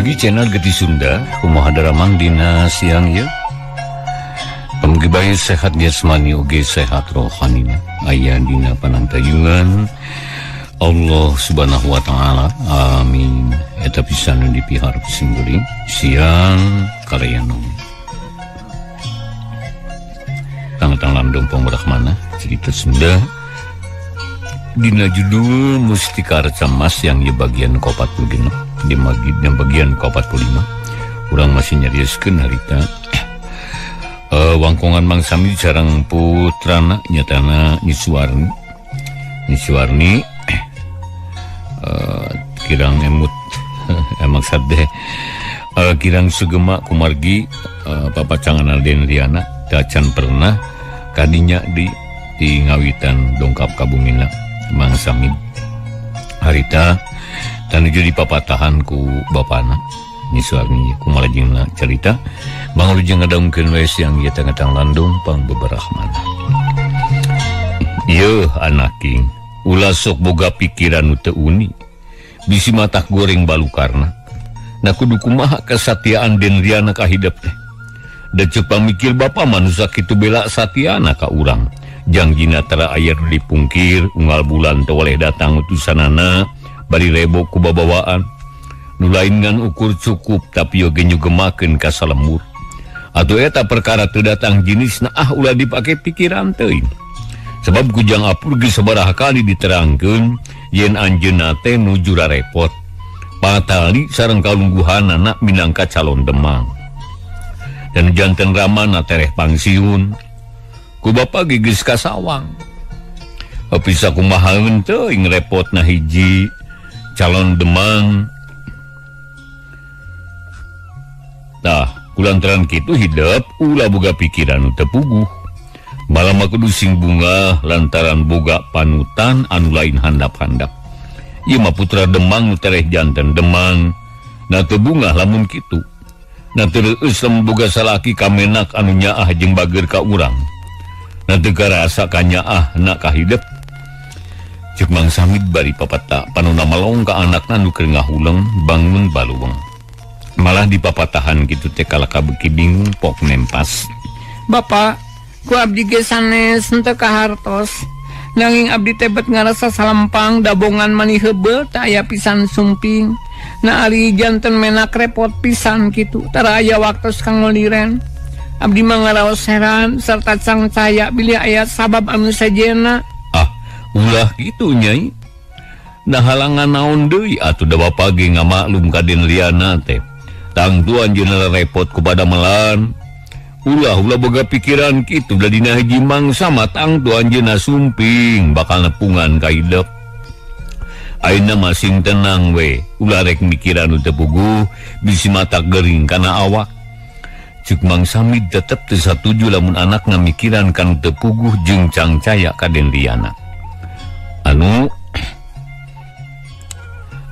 Margi channel Geti Sunda kumaha daramang dina siang ya. Pamugi bae sehat jasmani oge sehat rohanina. Aya dina panantayungan Allah Subhanahu wa taala. Amin. Eta pisan nu dipiharep simkuring siang kalayan. Tang-tang landung pangrahmana cerita Sunda dina judul Mustika Arca Mas yang di bagian ke-46 di bagian ke-45 urang masih nyarioskeun harita wangkongan Mang Sami sareng putrana nyatana Nyi Suwarni. Nyi Suwarni kirang emut maksud deh kirang sugema kumargi papacangan Den Riana tacan pernah kadinya di ngawitan dongkap kabumina Mang Samid harita tanuju dipapatahan ku bapana Nyi Suwarni kumalajengna carita mangalujeng ngadaungkeun we siang ieu tangtang landung pangbeberahmana. Yeuh anaking ulah sok boga pikiran nu teu uni bisi matak goreng balukarna. Na kudu kumaha kesatiaan Den Riana ka hidep teh. Da ceuk pamikir bapa manusa kitu bela satiana ka urang. Jangjina tara aya nu dipungkir unggal bulan teu oleh datang utusanana bari rebo ku babawaan. Nu lain ngan ukur cukup tapi oge nyugemakeun ka salembur. Atuh eta perkara teu datang jinisna ah ulah dipake pikiran teuing. Sebab kujang apur geus sabaraha kali diterangkeun yen anjeunna teh nuju rarepot. Patali sareng kalungguhanana minangka calon Demang. Dan janten ramana tereh pangsiun. Ku bapa ge geus kasawang. Bisa kumaha teuing repotna hiji calon Demang. Tah, kulantaran kitu hidep ulah boga pikiran nu teu puguh. Malah mah kudu sing bunga lantaran boga panutan anu lain handap-handap. Ieu mah putra Demang nu tereh janten Demang. Na teu bungah lamun kitu. Na teu reueus lamun boga salaki kamenak anu nyaah jeung bager ka urang. Na teu karasa kanyaah na ka hidep. Ceuk Mang Samid bari papata panona melong ka anakna nu keur ngahuleng bangun baluweng. Malah dipapatahan kitu teh kalaka beuki bingung pok nempas. Bapak, ku abdi ge sanes henteu kahartos. Nanging abdi teh bet ngarasa salempang dabongan mani heubeul teu aya pisan sumping. Na ari janten menak repot pisan kitu tara aya waktos kanggo liren. Abdi mah ngaraos heran sarta cangcaya bilih aya sabab anu sejenna. Ah, ulah kitu Nyai. Nah halangan naon deui atuh da bapa ge ngamaklum ka Den Riana teh. Tangtu anjeunna repot kepada melan. Ulah-ulah boga pikiran kitu da dina hiji mangsa mah tangtu anjeunna sumping bakal nepungan ka hidep. Ayeuna mah sing tenang we, ulah rek mikiran nu teu puguh bisi mata gering kana awak. Ceuk Mang Samid tetep teu satuju lamun anakna mikiran kanu teu puguh jeung cangcaya ka Den Riana. Anu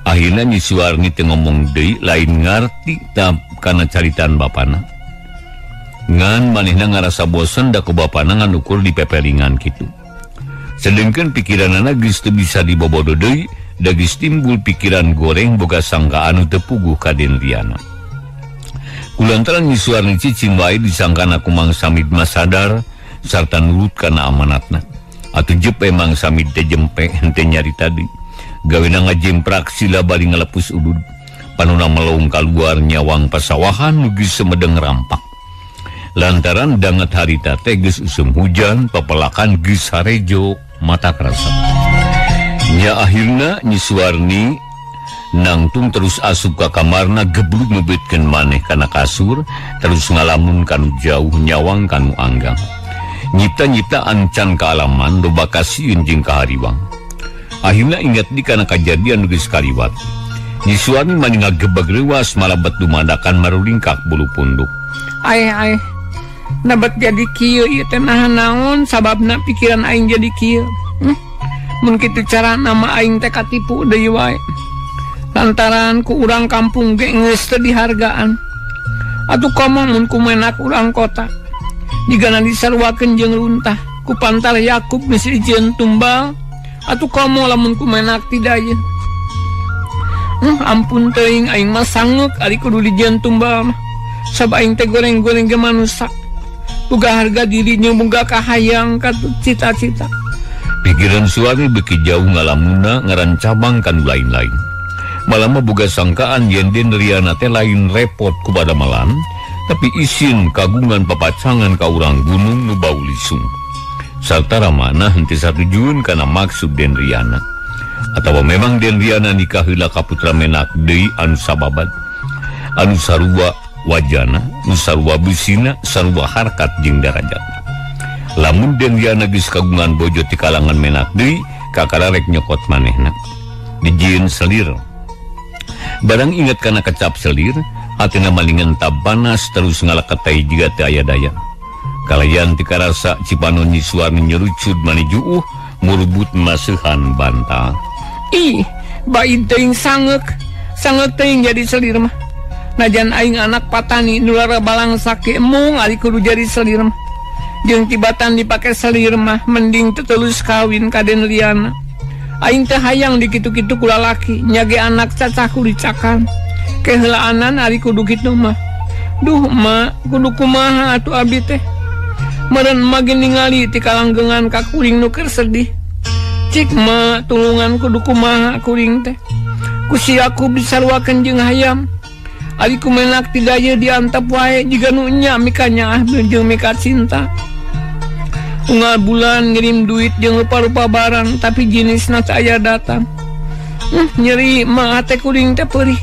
akhirna Nyi Suwarni teu ngomong deui lain ngarti kana caritaan bapana. Ngan manehna ngarasa bosen da ku bapana ngan ukur dipepelingan kitu. Sedengkeun pikiranana geus teu bisa dibobodo deui, da geus timbul pikiran goreng boga sangkaan nu teu puguh ka Den Riana. Kulantaran Nyi Suwarni cicing wae disangkana ku Mang Samid mah sadar sarta nurut kana amanatna. Atuh jepe Mang Samid teh jempe henteu nyari tadi. Gawena ngajemprak sila bari ngalepus udud. Panona melong kaluar nyawang pasawahan nu geus semedeng rampak. Lantaran danget harita teh geus usum hujan, pepelakan geus harejo mata kerasa. Nya akhirna Nyi Suwarni nangtung terus asup ka kamarna geblug ngebeutkeun maneh kana kasur, terus ngalamun kanu jauh nyawang kanu anggang. Nyipta-nyipta ancan kaalaman loba kasieun jeung kahariwang. Akhirna ingat di kana kajadian nu geus kaliwat. Nyi Suwarni mani ngagebeg reuas malebet dumadakan marulingkak bulu punduk. Aeh aeh. Nabat jadi kieu ieu teh naha naon sababna pikiran aing jadi kieu. Mun kitu carana mah aing teh katipu deui wae. Lantaran ku urang kampung ge geus teu dihargaan. Atuh komo mun ku menak urang kota. Digana disaruakeun jeung runtah ku pantar Yakub geus dijieun tumbal. Atuh komo lamun ku menak ti daya. Ampun teuing aing mah sangeuk ari kudu dijieun tumbal mah. Sab aing teh goreng-goreng ge manusa. Boga harga diri jeung boga kahayang ka cita-cita. Pikiran Suwarni beuki jauh ngalamuna ngarancabang kan lain-lain. Malah boga sangkaan yen Den Riana teh lain repot ku badamalan, tapi isin kagungan papacangan ka urang gunung nu bau lisung. Sarta ramana henteu satujueun kana maksud Den Riana. Atawa memang Den Riana nikah heula ka putra menak deui anu sababad, anu sarua wajana, nu sarua busina, sarua harkat jeung darajat. Lamun Den Riana geus kagungan bojo ti kalangan menak deui, kakara rek nyokot manehna. Dijieun selir. Barang ingat kana kecap selir, hatina malingan tabanas terus ngalakatai jiga teu aya daya. Kalayan teu karasa Cipanon Nyi Suwarni nyerucud mani juuh murbut maseuhan bantal. Ih, baid teuing sangeuk, sangeuk teuing jadi selir mah. Najan aing anak patani nu lara balangsa ke mung ari kudu jadi selir mah. Jeung tibatan dipake selir mah mending teu telus kawin ka Den Riana. Aing teh hayang dikitu-kitu ku lalaki, nyage anak cacah ku dicakan. Keheulaanan ari kudu kitu mah. Duh ma, kudu kumaha atuh abdi teh. Meureun mah ge ningali ti kalanggengan ka kuring nu keur sedih. Cik ma, tulungan kudu kumaha kuring teh. Ku sia ku disaruakeun jeung hayam. Ari ku menak ti daya diantep wae jiga nu nya mika nyaah jeung mika cinta. Unggal bulan ngirim duit jeung rupa-rupa barang tapi jenisna teu aya datang. Nyeri mah hate kuring teh peurih.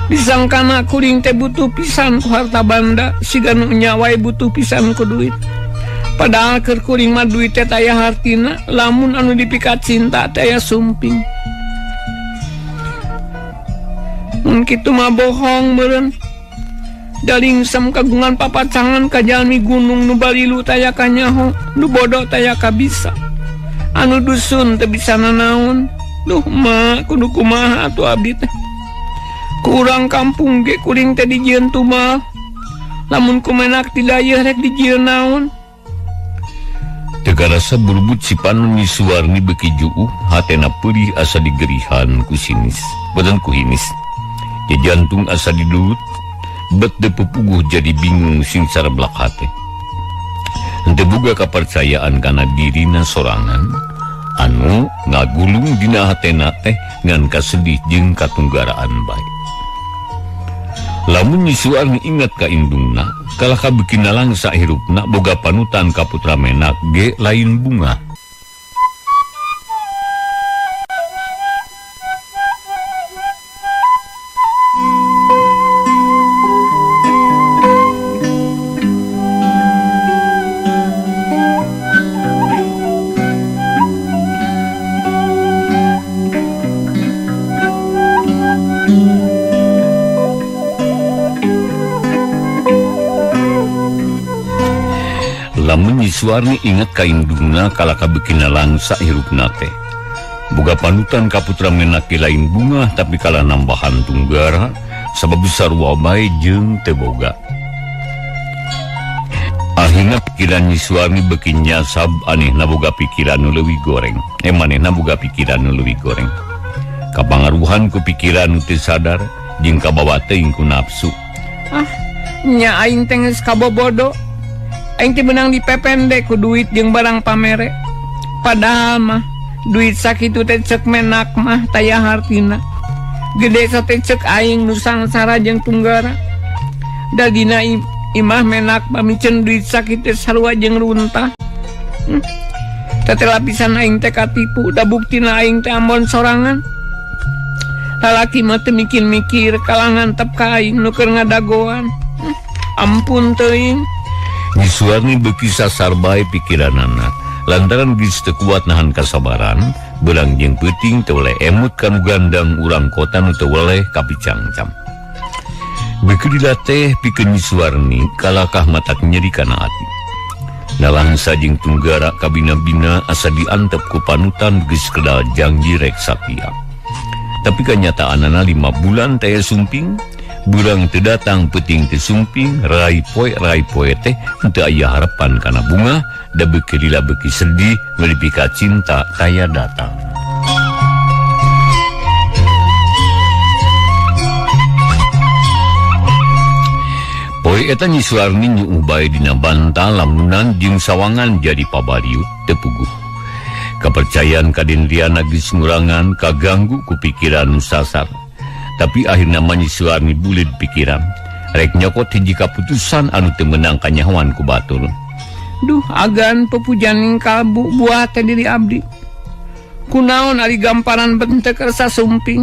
Disangkana kuring teh butuh pisan ku harta banda, siga nu nya wae butuh pisan ku duit. Padahal keur kuring mah duit teh aya hartina, lamun anu dipikat cinta teh aya sumping. Mun kitu mah bohong meureun. Dalingsem kagungan papacangan ka jalmi gunung nu balilu taya kanyaho, nu bodoh taya kabisa. Anu dusun teu bisa nanaon. Duh ma, kudu kumaha atuh abdi teh. Ku urang kampung ge kuring teh dijieun tumbal. Lamun kumenak ti dayeuh rek dijieun naon. Teu karasa burbut Cipanon Nyi Suwarni beuki juuh, hatena peurih asa digerihan ku sinis, boten ku hinis. Jantung asa didulut, bet teu puguh jadi bingung sing sareblak hate. Henteu boga kapercayaan kana dirina sorangan, anu ngagulung dina hatena teh ngan kasedih jeung katunggaraan bae. Lamun Nyi Suwarni ingat ka indungna, kalah ka beuki nalangsa hirupna boga panutan ka putra menak ge lain bunga. Lamun Nyi Suwarni ingat ka indungna kalah ka beuki nalangsa hirupna teh. Boga panutan ka putra menak lain bunga tapi kalah nambahan tunggara sabab sarua bae jeung teu boga. Akhirna pikiran Nyi Suwarni beuki nyasab anehna boga pikiran nu leuwih goreng. Manehna boga pikiran nu leuwih goreng. Kapangaruhan ku pikiran nu teu sadar jeung kabawa teuing ku nafsu. Ah, nya aing teh geus kabobodo. Aing teh beunang dipepende ku duit jeung barang pamere. Padahal mah duit sakitu teh ceuk menak mah taya hartina. Gede sate ceuk aing nu sangsara jeung tunggara. Da dina imah menak pamiceun duit sakitu sarua jeung runtah. Teh lapisan aing teh katipu, da buktina aing teh ambon sorangan. Lalaki mah teu mikir-mikir kalangan tep ka aing nu keur ngadagoan. Ampun teuing. Nyi Suwarni beuki sasar bae pikiranana lantaran geus teu kuat nahan kasabaran, beurang jeung peuting teu weleh emut ka nu gandang urang kota nu teu weleh kapicangcam. Beuki dilateh pikeun Nyi Suwarni kalakah matak nyeri kana ati. Nalangsa jeung tunggara kabina-bina asa diantep ku panutan geus kedal janji rek satia. Tapi kanyataanana 5 bulan teh sumping, burang teu datang peuting teu sumping, rai poe teh henteu aya harapan kana bunga, da beuki lila beuki sedih meulipika cinta taya datang. Poe eta Nyi Suwarni nyuuh bae dina bantal lamunan jeung sawangan jadi pabariut teu puguh. Kapercayaan ka Den Riana geus ngurangan kaganggu ku pikiran nu sasar. Tapi akhirna mah Nyi Suwarni buleud pikiran. Rek nyokot hiji kaputusan anu teu meunang kanyahoan ku batur. Duh agan pepujaning kalbu buah teh diri abdi. Kunaon ari gamparan benteu kersa sumping.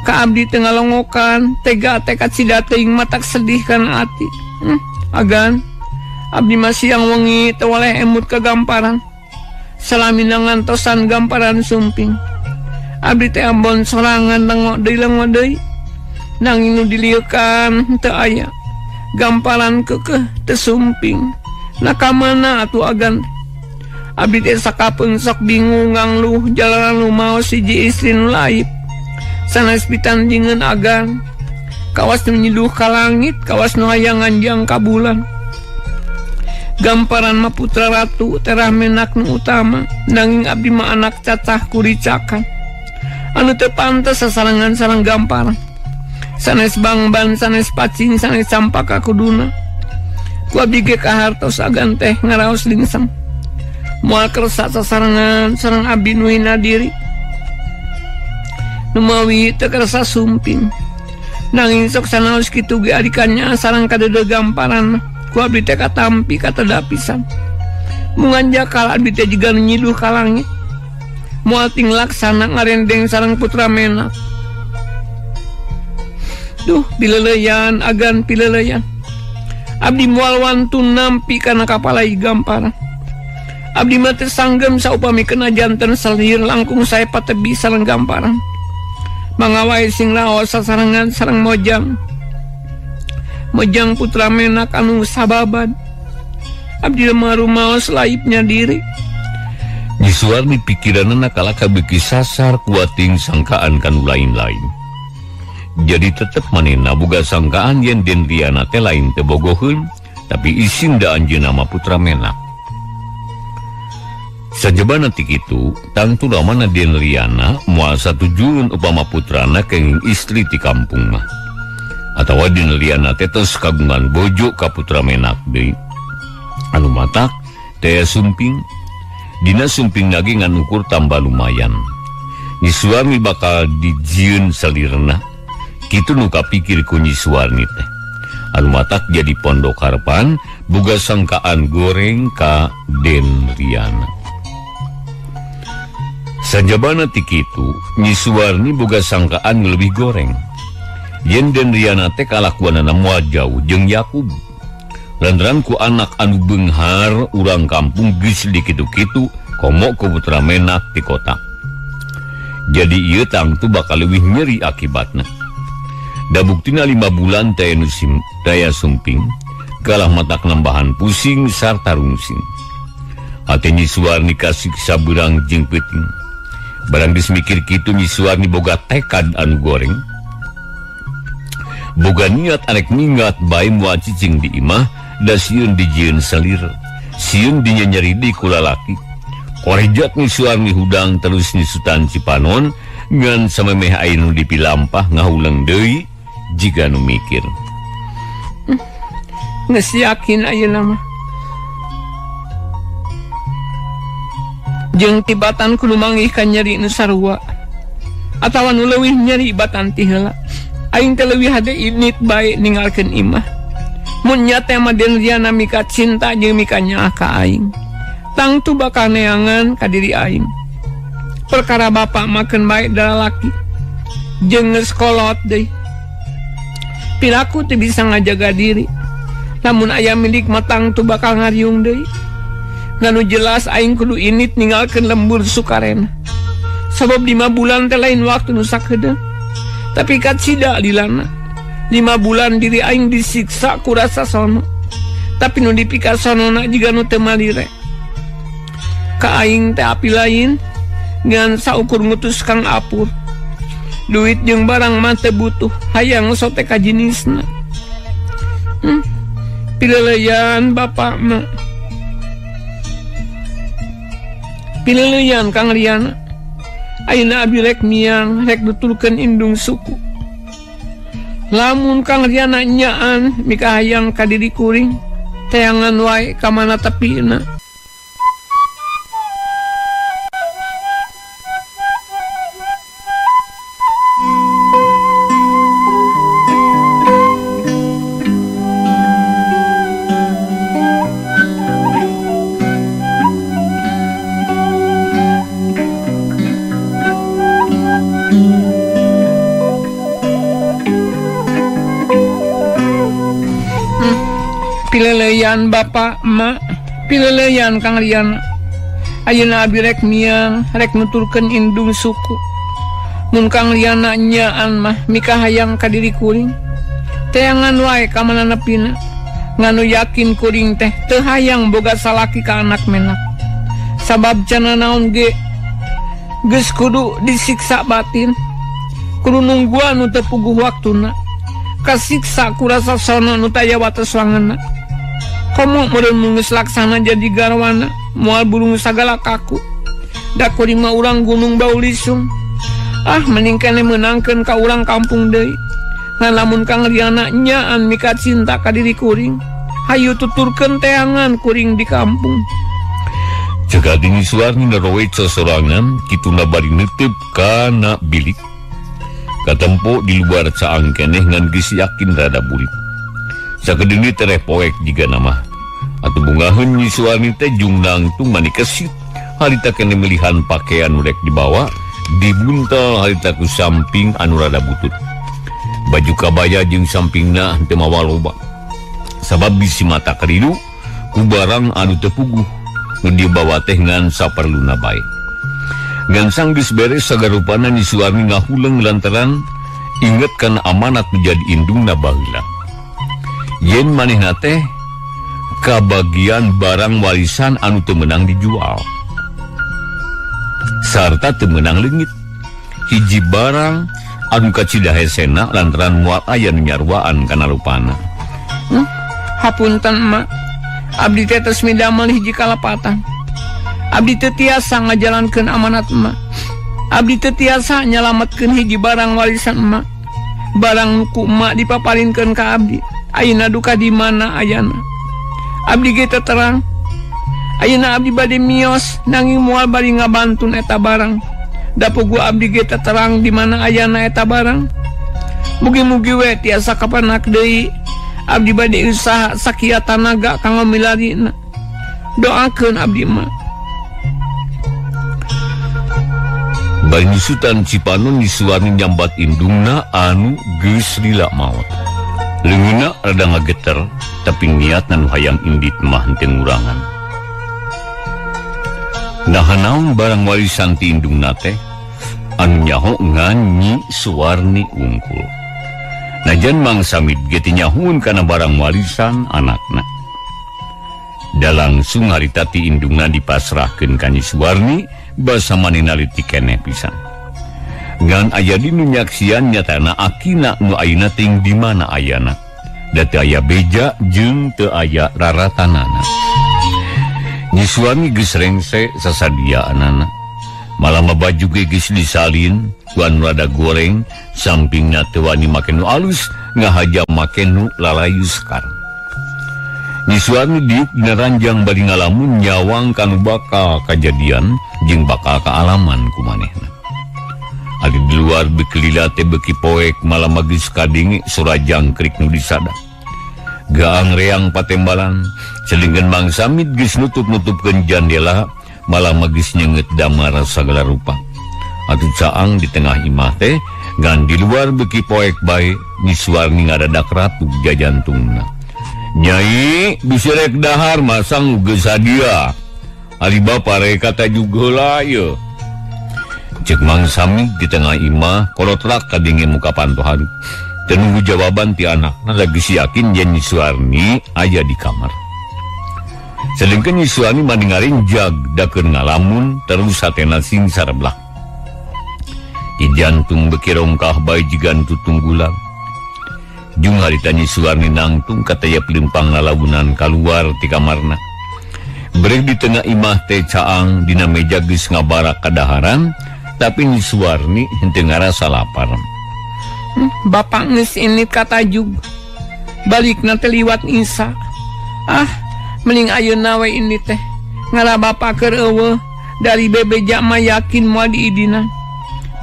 Ka abdi teu ngalongokan tega tekad sida teuing matak sedih kana ati. Agan abdi mah siang wengi teu waleh emut ka gamparan. Salamina ngantosan gamparan sumping. Abdi teh ambon sorangan lengok deui lengok deui. Nanging nu dilieukan teu aya. Gamparan keukeuh teu sumping. Nah ka mana atuh agan? Abdi teh sakapeung sok bingung ngangluh jalanan lumaos hiji istri nu laib. Sanes pitandingeun agan. Kawas nu nyiduh ka langit, kawas nu hayang nganjang ka bulan. Gamparan mah putra ratu terah menak nu utama, nanging abdi mah anak cacah kuricakan. Anu teu pantes sasarengan sareng gamparan. Sanes bangban, sanes pacing, sanes campaka kuduna. Ku abdi ge kahartos agan teh ngaraos lingsem. Moal kersa sasarengan sareng abdi nu hina diri. Nu mawi teu kersa sumping. Nanging sok sanaos kitu ge adikannya sareng kadeudeung gamparan mah. Ku abdi teh katampi kateda pisan. Mungan jakal abdi teh jiga nu nyiduh ka langit. Moal ting laksana ngarendeng sareng putra menak. Duh pileleyan agan pileleyan. Abdi moal wantun nampi kana kapalai gamparan. Abdi mah teu sanggem saupami kena janten selir langkung sae patebi sareng gamparan. Mangga wae sing raos sasarengan sareng mojang. Mojang putra menak anu sababan. Abdi mah rumaos laibnya diri. Nyi Suwarni pikiranna kalaka beuki sasar kuating sangkaan kanu lain-lain. Jadi tetep manehna boga sangkaan yen Den Riana teh lain teu bogoheun, tapi isin da anjeunna mah putra menak. Sajabana ti kitu, tangtu ramana Den Riana moal satujueun upama putrana kenging istri ti kampung mah. Atawa Den Riana teh tos kagungan bojo ka putra menak deui. Anu matak teh sumping, dina sumping lagi ngan ukur tambah lumayan. Nyi Suwarni bakal dijieun salirna. Kitu nu kapikir ku Nyi Suwarni teh. Anu matak jadi pondok harapan boga sangkaan goreng ka Den Riana. Sajabana ti kitu, Nyi Suwarni boga sangkaan leuwih goreng. Yen Den Riana teh kalakuanana moal jauh jeung Yakub. Lantaran ku anak anu beunghar urang kampung geus dikitu-kitu komo ku putra menak ti kota. Jadi ieu tangtu bakal leuwih nyeri akibatna. Da buktina 5 bulan taya sumping kalah matak nambahan pusing sarta rungsing. Hate Nyi Suwarni kasiksa beurang jeung peuting. Barang geus mikir kitu Nyi Suwarni boga tekad anu goreng. Boga niat arek minggat bae moal cicing di imah da sieun dijieun salir. Sieun dinyeri di ku lalaki. Korejat Nyi Suwarni hudang terus nyusutan Cipanon ngan samemeh aya nu dipilampah ngahuleng deui jiga nu mikir. Geus yakin ayeuna mah. Jeung tibatan kudu manggih ka nyeri nu sarua. Atawa nu leuwih nyeri batan ti heula. Aing teh leuwih hade init bae ninggalkeun imah. Mun nya teh mah Den Riana mika cinta jeung mika nyaah ka aing. Tangtu bakal neangan ka diri aing. Perkara bapak makeun bae da lalaki. Jeung geus kolot deui. Piraku teu bisa ngajaga diri. Lamun aya milik mah tangtu bakal ngariung deui. Nganu jelas aing kudu init ninggalkeun lembur Sukarena. Sabab 5 bulan teh lain waktu nu sakedeung. Tapi kacida lilana. 5 bulan diri aing disiksa ku rasa sono. Tapi nu dipikasonona jiga nu teu malire. Ka aing teh api lain ngan saukur ngutus Kang Apur. Duit jeung barang mah teu butuh, hayang sote ka jinisna. Pileleyan bapak mah. Pileleyan Kang Riana. Ayeuna abdi rek miang, rek dutulkeun indung suku. Lamun Kang Riana nyaan mikahayang ka diri kuring, teangan wae ka mana tepina. Pileleyan bapak emak, pileleyan Kang Riana. Ayeuna abi rek miang, rek nuturkeun indung suku. Mun Kang Riana nyaan mah mikahayang ka diri kuring. Teangan wae ka mana nepina. Nganu yakin kuring teh teu hayang boga salaki ka anak menak. Sabab cenah naon ge geus kudu disiksa batin. Kudu nungguan nu teu puguh waktuna. Kasiksa ku rasa sono nu taya wates wangeunna. Komo meureun mun geus laksana jadi garwana, moal burung sagala kaku. Da kuring mah urang gunung bau lisung. Ah, mending keneh meunangkeun ka urang kampung deui. Ngan lamun Kang Riana nyaan mika cinta ka diri kuring, hayu tuturkeun teangan kuring di kampung. Cek Nyi Suwarni narowe sosorangan kituna bari neuteup kana bilik. Katempo di luar caang keneh ngan geus yakin rada burit. Sakedeung tereh poek jiga nama. Atuh bungaheun Nyi Suwarni teh jung nangtung mani kesit. Harita keneh melihan pakaian nu rek dibawa dibuntal harita ku samping anu rada butut. Baju kabaya jeung sampingna teu mawa loba. Sabab bisi mata karidu ku barang anu teu puguh. Nu dibawa teh ngan saperluna bae. Ngan sanggeus beres sagarupana Nyi Suwarni ngahuleng lantaran inget kana amanat nu jadi indungna baheula. Yen manehna teh kabagian barang warisan anu teu meunang dijual sarta teu meunang leungit. Hiji barang anu kacida hesena lantaran moal aya nu nyaruaan kana rupana. Hapunten emak, abdi teh tos midamel hiji kalepatan. Abdi teu tiasa ngajalankeun amanat emak. Abdi teu tiasa nyalametkeun hiji barang warisan emak. Barang ku emak dipaparinkeun ka abdi. Ayeuna duka di mana ayana? Abdi ge teu terang. Ayeuna abdi bade mios nanging moal bari ngabantun eta barang. Da puguh abdi ge teu terang di mana ayana eta barang. Mugi-mugi we tiasa kapanak deui. Abdi bade usaha sakiat tanaga kanggo milarina. Doakeun abdi mah. Bari nyusutan Cipanon Nyi Suwarni nyambat indungna anu geus lila maot. Leungeunna rada ngageter, tapi niatna nu hayang indit mah henteu ngurangan. Naha naon barang warisan ti indungna teh anu nyaho ngan Nyi Suwarni wungkul. Najan Mang Samid ge teu nyahoeun kana barang warisan anakna. Da langsung harita ti indungna dipasrahkeun ka Nyi Suwarni basa manehna leutik keneh pisan. Ngan aya di nu nyaksian nyatana akina nu ayeuna ting di mana ayana. Da teu aya beja jeung teu aya raratanana. Nyi Suwarni geus rengse sasadiaanana. Malah baju ge geus disalin ku anu rada goreng, sampingna teu wani make nu alus, ngahaja make nu lalayu sekar. Nyi Suwarni diuk dina ranjang bari ngalamun nyawang kanu bakal kajadian jeung bakal kaalaman ku manehna. Ari di luar beuki lila teh beuki poek malah geus kadenge sora jangkrik nu disada. Gaang reang patembalan, sedengkeun Mang Samid geus nutup-nutupkeun jandela, malah geus nyeungeut damar sagala rupa. Atuh caang di tengah imah teh ngan di luar beuki poek bae, Nyi Suwarni ngadadak ratug jajantungna. Nyai bisi rek dahar masang geus sadia. Ari bapa rek kata juga heula ieu. Cek Mang Samid di tengah imah kolotrak kadenge muka panto haru. Teu nunggu jawaban ti anakna lagi yakin yen Nyi Suwarni aya di kamar. Sedengkeun Nyi Suwarni maningarin jag dakeun ngalamun terus hatena sing sareblak. Di jantung beuki rongkah bae jigan tutunggulan. Jung harita Nyi Suwarni nangtung kataya pelempang lalaunan kaluar ti kamarna. Brek di tengah imah teh caang dina meja geus ngabarak kadaharan, tapi Nyi Suwarni henteu ngarasa lapar. Bapak geus indit ka Tajug. Balikna teh liwat Isa. Ah, mending ayeuna we indit teh. Ngala bapak keur eueuh dari bebeja mah yakin moal diidinan.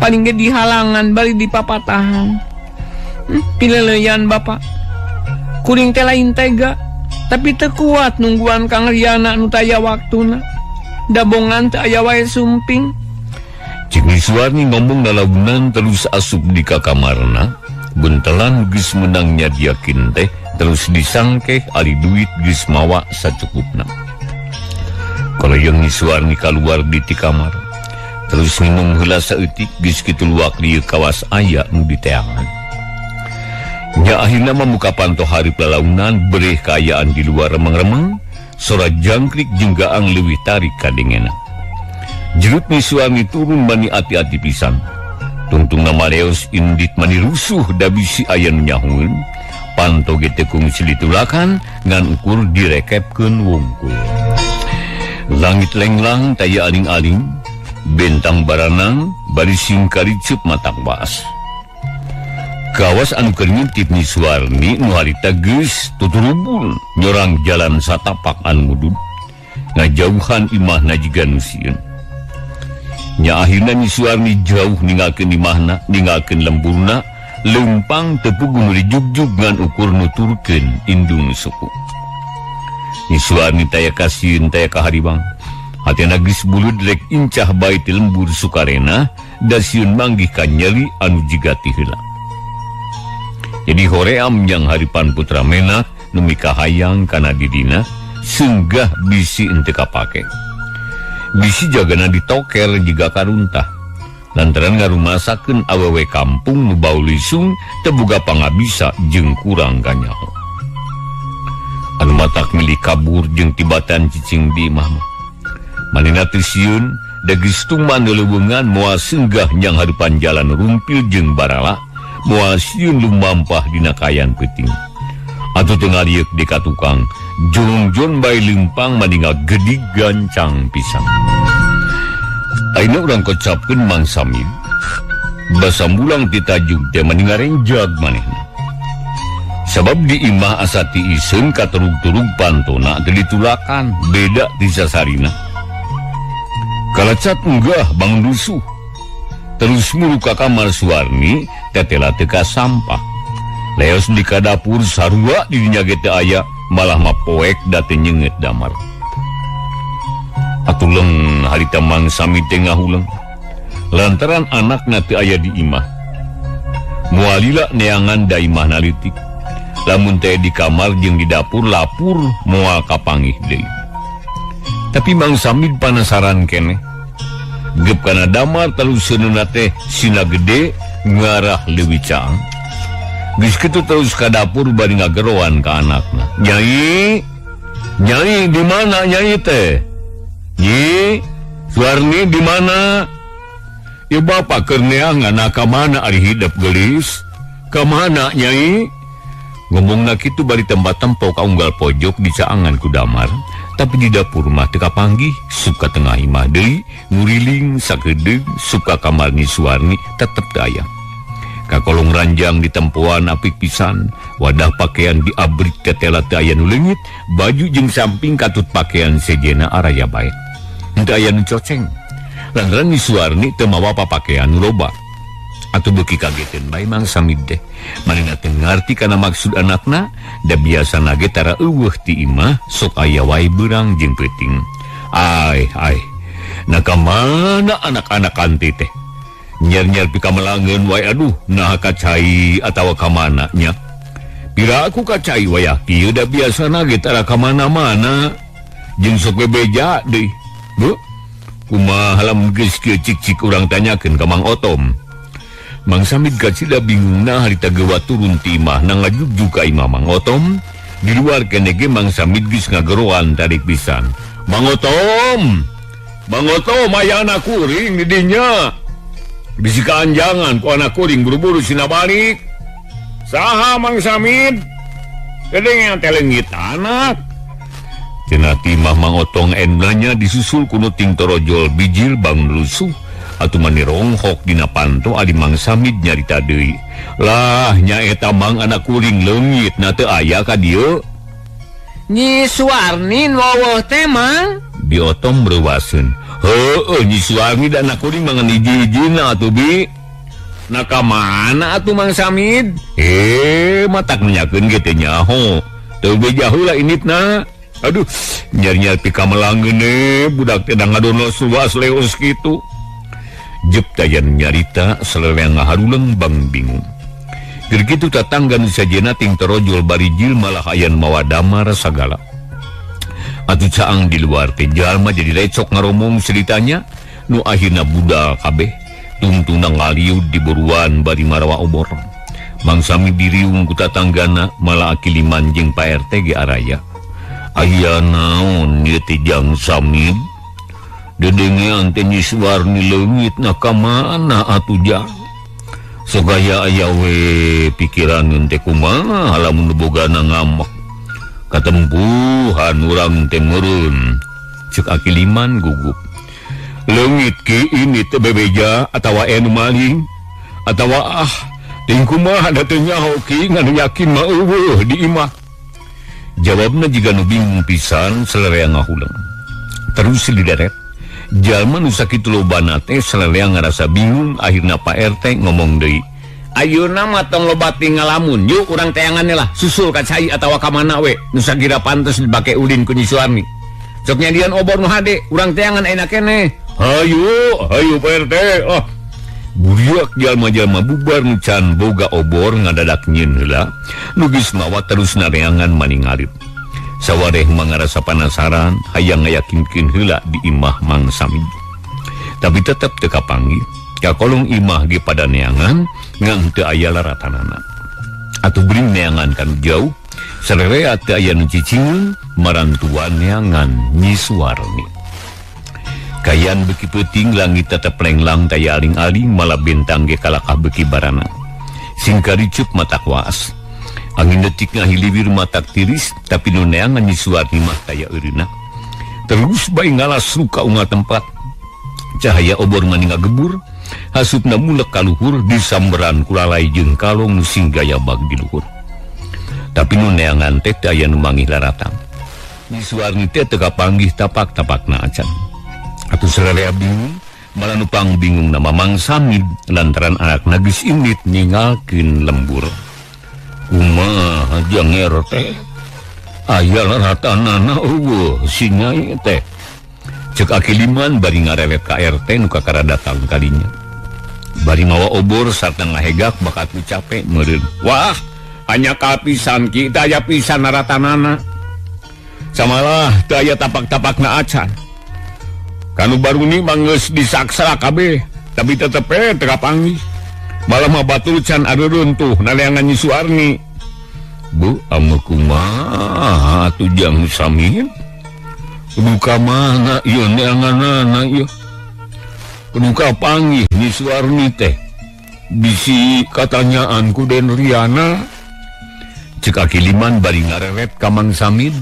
Paling ge dihalangan bari dipapatahan. Pileleyan bapak. Kuring teh lain tega, tapi teu kuat nungguan Kang Riana nu taya waktuna. Dabongan teu aya wae sumping. Cik Suwarni ngomong lalaunan terus asup di ka kamarna, buntelan geus meunang nyadiakeun teh terus disangkeh ari duit geus mawa sacukupna. Kalau yang Suwarni kaluar di ti kamar, terus minum heula saeutik geus kitu luak lieu kawas aya nu diteangan. Nya akhirna mamuka panto hareup lalaunan bereh kaayaan di luar remeng-remeng, sora jangkrik jeung gaang leuwih tarik kadengena. Jerut ni suami turun mani ati-ati pisan. Tungtungna maleos indit mani rusuh da bisi aya nu nyahueun. Panto ge teu kungsi ditulakan ngan ukur direkepkeun wungkul. Langit lenglang taya aling-aling, bentang baranang bari singkaricup matak baas. Kawas anu keur ngintip ni Suwarni nu harita geus tuturubul nyorang jalan satapak anu mudud ngajauhan imahna jiga nu sieun. Nya akhirna ni Suwarni jauh ninggalkeun imahna, ninggalkeun lemburna, leumpang teu puguh nu dijugjug ngan ukur nuturkeun indung suku. Ni Suwarni taya kasieun taya kaharibang. Hatena geus bulud rek incah bae ti lembur sukarena da sieun manggih ka nyeri anu jiga ti heula. Jadi hoream yang haripan putra menak nu mikahayang kana dirina senggah bisi henteu kapake. Bisi jagana ditoker jiga karuntah. Lantaran ngarumasakeun awewe kampung nu bau lisung teu boga pangabisa jeung kurang kanyaho. Anu matak milih kabur jeung tibatan cicing di imah mah. Manehna teu sieun da geus tuman leuweungan moal senggah nyang harupan jalan rumpil jeung barala. Moal sieun lumampah dina kayan peuting. Atuh teu ngalieuk di ka tukang, jongjon bae leumpang maninggal gedig gancang pisan. Ayeuna urang kocapkeun Mang Samid. Basambulang ti Tajug teh mani ngarenjag manehna. Sabab di imah asa tiiseun katurug-turug pantona teu ditulakan, beda ti sasarina. Kalacat enggah bangun rusuh. Terus muru ka kamar Suwarni tetela teu ka sampah. Leos di ka dapur sarua di dinya ge teu aya, malah mah poek da teu nyeungeut damar. Atuh leung harita Mang Samid teh ngahuleng. Lantaran anakna teu aya di imah. Moal lila neangan da imahna leutik. Lamun teh di kamar jeung di dapur lapur moal kapanggih deui. Tapi Mang Samid panasaran keneh. Gep kana damar terus seuneuhna teh sina gede ngarah leuwih caang. Geus kitu terus ka dapur bari ngageroan ka anakna. Nyai, Nyai di mana Nyai teh? Nyi, Suwarni di mana? Ya bapak keur neangan ka mana ari hidep geulis? Ka mana Nyai? Ngomongna kitu bari tempat tempo ka unggal pojok di caangan ku damar. Tapi di dapur mah teu kapanggih, suka tengah imah deui, nguriling sakedeung, suka kamar Nyi Suwarni tetep teu aya. Kakolong ranjang di tempoan apik pisan, wadah pakaian diabrik tetela teu aya nu leungit, baju jeung samping katut pakaian sejena araya bae. Henteu aya nu coceng. Lantaran Nyi Suwarni teu mawa papakaian nu loba. Atuh beuki kageteun bae Mang Samid teh. Manehna teu ngarti kana maksud anakna, da biasana ge tara eueuh ti imah sok aya wae beurang jeung peuting. Ai ai. Nah ka mana anak-anak anti teh? Nyer-nyer pikamelangeun wae aduh, naha ka cai atawa ka mana nya. Pira aku ka cai wayah kieu da biasana ge tara ka mana-mana. Jeung sok bebeja deui. Bu, kumaha lamun geus kieu cik-cik urang tanyakeun ka Mang Otom. Mang Samid kacida bingungna harita gewa turun ti imahna ngajugjug ka imah Mang Otom. Di luar kene ge Mang Samid geus ngageroan tarik pisan. Mang Otom, Mang Otom aya anak kuring di dinya. Bisi kaanjangan ku anak kuring buru-buru sina balik. Saha Mang Samid? Gedengean teh leungit anak. Cenah ti imah Mang Otong endanya disusul ku nu ting torojol bijil bangun rusuh. Atuh mani ronghok dina panto ari Mang Samid nyarita deui. Lah nyaeta Mang anak kuring leungit na teu aya ka dieu. Nyi Suwarni waweuh teh Mang? Bi Otom reuwaseun. Heueuh Nyi Suwarni da anak kuring mah ngan hiji-hijina atuh Bi. Nah ka mana atuh Mang Samid? Matak nanyakeun ge teh nyaho. Teu beja heula initna. Aduh, nyar-nyar pikamelangeun budak teh da ngadono suas leos kitu. Jep tayan nyarita seleweng ngaharuleng bang bingung. Keur kitu tatangga nu sajena ting torojol bari jelma malah ayan mawa damar sagala. Atuh caang di luar teh jalma jadi recok ngaromong ceritanya nu akhirna budal kabeh tungtungna ngaliud di buruan bari marawa obor. Mang Samid diriung ku tatanggana malah Aki Liman jeung Pak RT ge araya. Aya naon ieu teh Jang Samid? Dedengean teh Nyi Suwarni leungit na ka mana atuh Jang? Sok aya aya we pikiran teh kumaha lamun bogana ngamek. Katempuhan urang teh meureun. Ceuk Aki Liman gugup. Leungit ki ini teh bebeja atawa anu maling atawa ah ting kumaha da teu nyaho ki ngan yakin mah eueuh di imah. Jawabna jiga nu bingung pisan seleweng ngahuleng. Terus dideret. Jalma nu sakitu lobana teh seleweng ngarasa bingung akhirna Pak RT ngomong deui. Ayeuna mah tong loba ngalamun, yuk urang teangan lah susul ka cai atawa ka mana we nu sagira pantes dipake ulin ku Nyi Suwarni. Sok nyadian obor nu hade, urang teangan enak keneh. Hayu, hayu Pak RT. Oh. Buriak jalma-jalma bubar nu can boga obor ngadadak nyieun heula. Nu geus mawa terus nareangan maning ngarip. Sawareh mangarasa panasaran hayang ngayakinkeun heula di imah Mang Samid. Tapi tetep teu kapanggih. Kakolong imah ge pada neangan ngan teu aya laratanana. Atuh bring neangan kanu jauh, sararea teu aya nu cicingeun marantuan neangan Nyi Suwarni. Kayan beuki peuting langit tetep lenglang taya aling-aling malah bintang ge kalakah beuki barana. Singkaricup matak waas. Angin detik ngahiliwir matak tiris tapi nu neangan Nyi Suwarni mah taya eureuna. Terus bae ngalas luka unga tempat. Cahaya obor mani ngagebur, hasupna mulek ka luhur disamberan kulalai jeung kalong nu sing gaya bag di luhur. Tapi nu neangan teh teu aya nu mangih laratang. Nyi Suwarni teh teu kapanggih tapak-tapakna acan. Atuh sararea bingung, malah nu pang bingung nama Mang Samid lantaran anakna geus indit ninggalkeun lembur. Kumaha jang RT? Aya laratanana eueuh si Nyai teh. Ceuk Aki Liman bari ngarewet ka RT nu kakara datang kalinya. Bari mawa obor sarta ngahegak bakat nu capek meureun. Wah, hanya kapisan ki teu aya pisan laratanana. Samalah teu aya tapak-tapakna acan. Kanu baruni mah geus disaksara kabeh, tapi tetep we teu kapanggih. Malah mah batur can aruruntuh naleangan Nyi Suwarni. Bu, ame kumaha atuh Jang Samid? Kudu ka mana ieu neanganana ieu? Kudu kapanggih Nyi Suwarni teh. Bisi katanyaan ku Den Riana. Ceuk Aki Liman bari ngareret ka Mang Samid.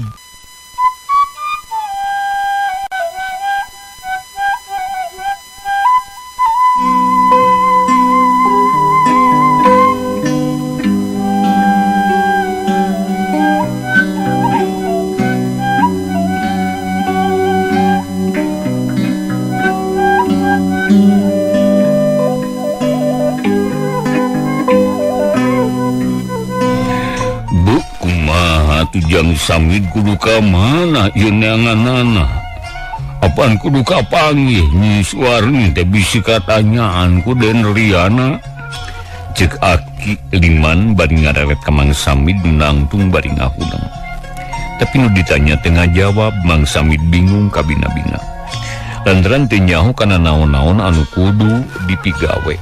Jang Samid kudu ka mana ieu neanganana? Apaan kudu kapanggih Nyi Suwarni teh bisi katanyaan ku Den Riana. Ceuk Aki Liman bari ngareret ka Mang Samid nangtung bari ngahuleng. Tapi nu ditanya teu ngajawab, Mang Samid bingung kabina-bina. Lantaran teu nyaho kana naon-naon anu kudu dipigawe.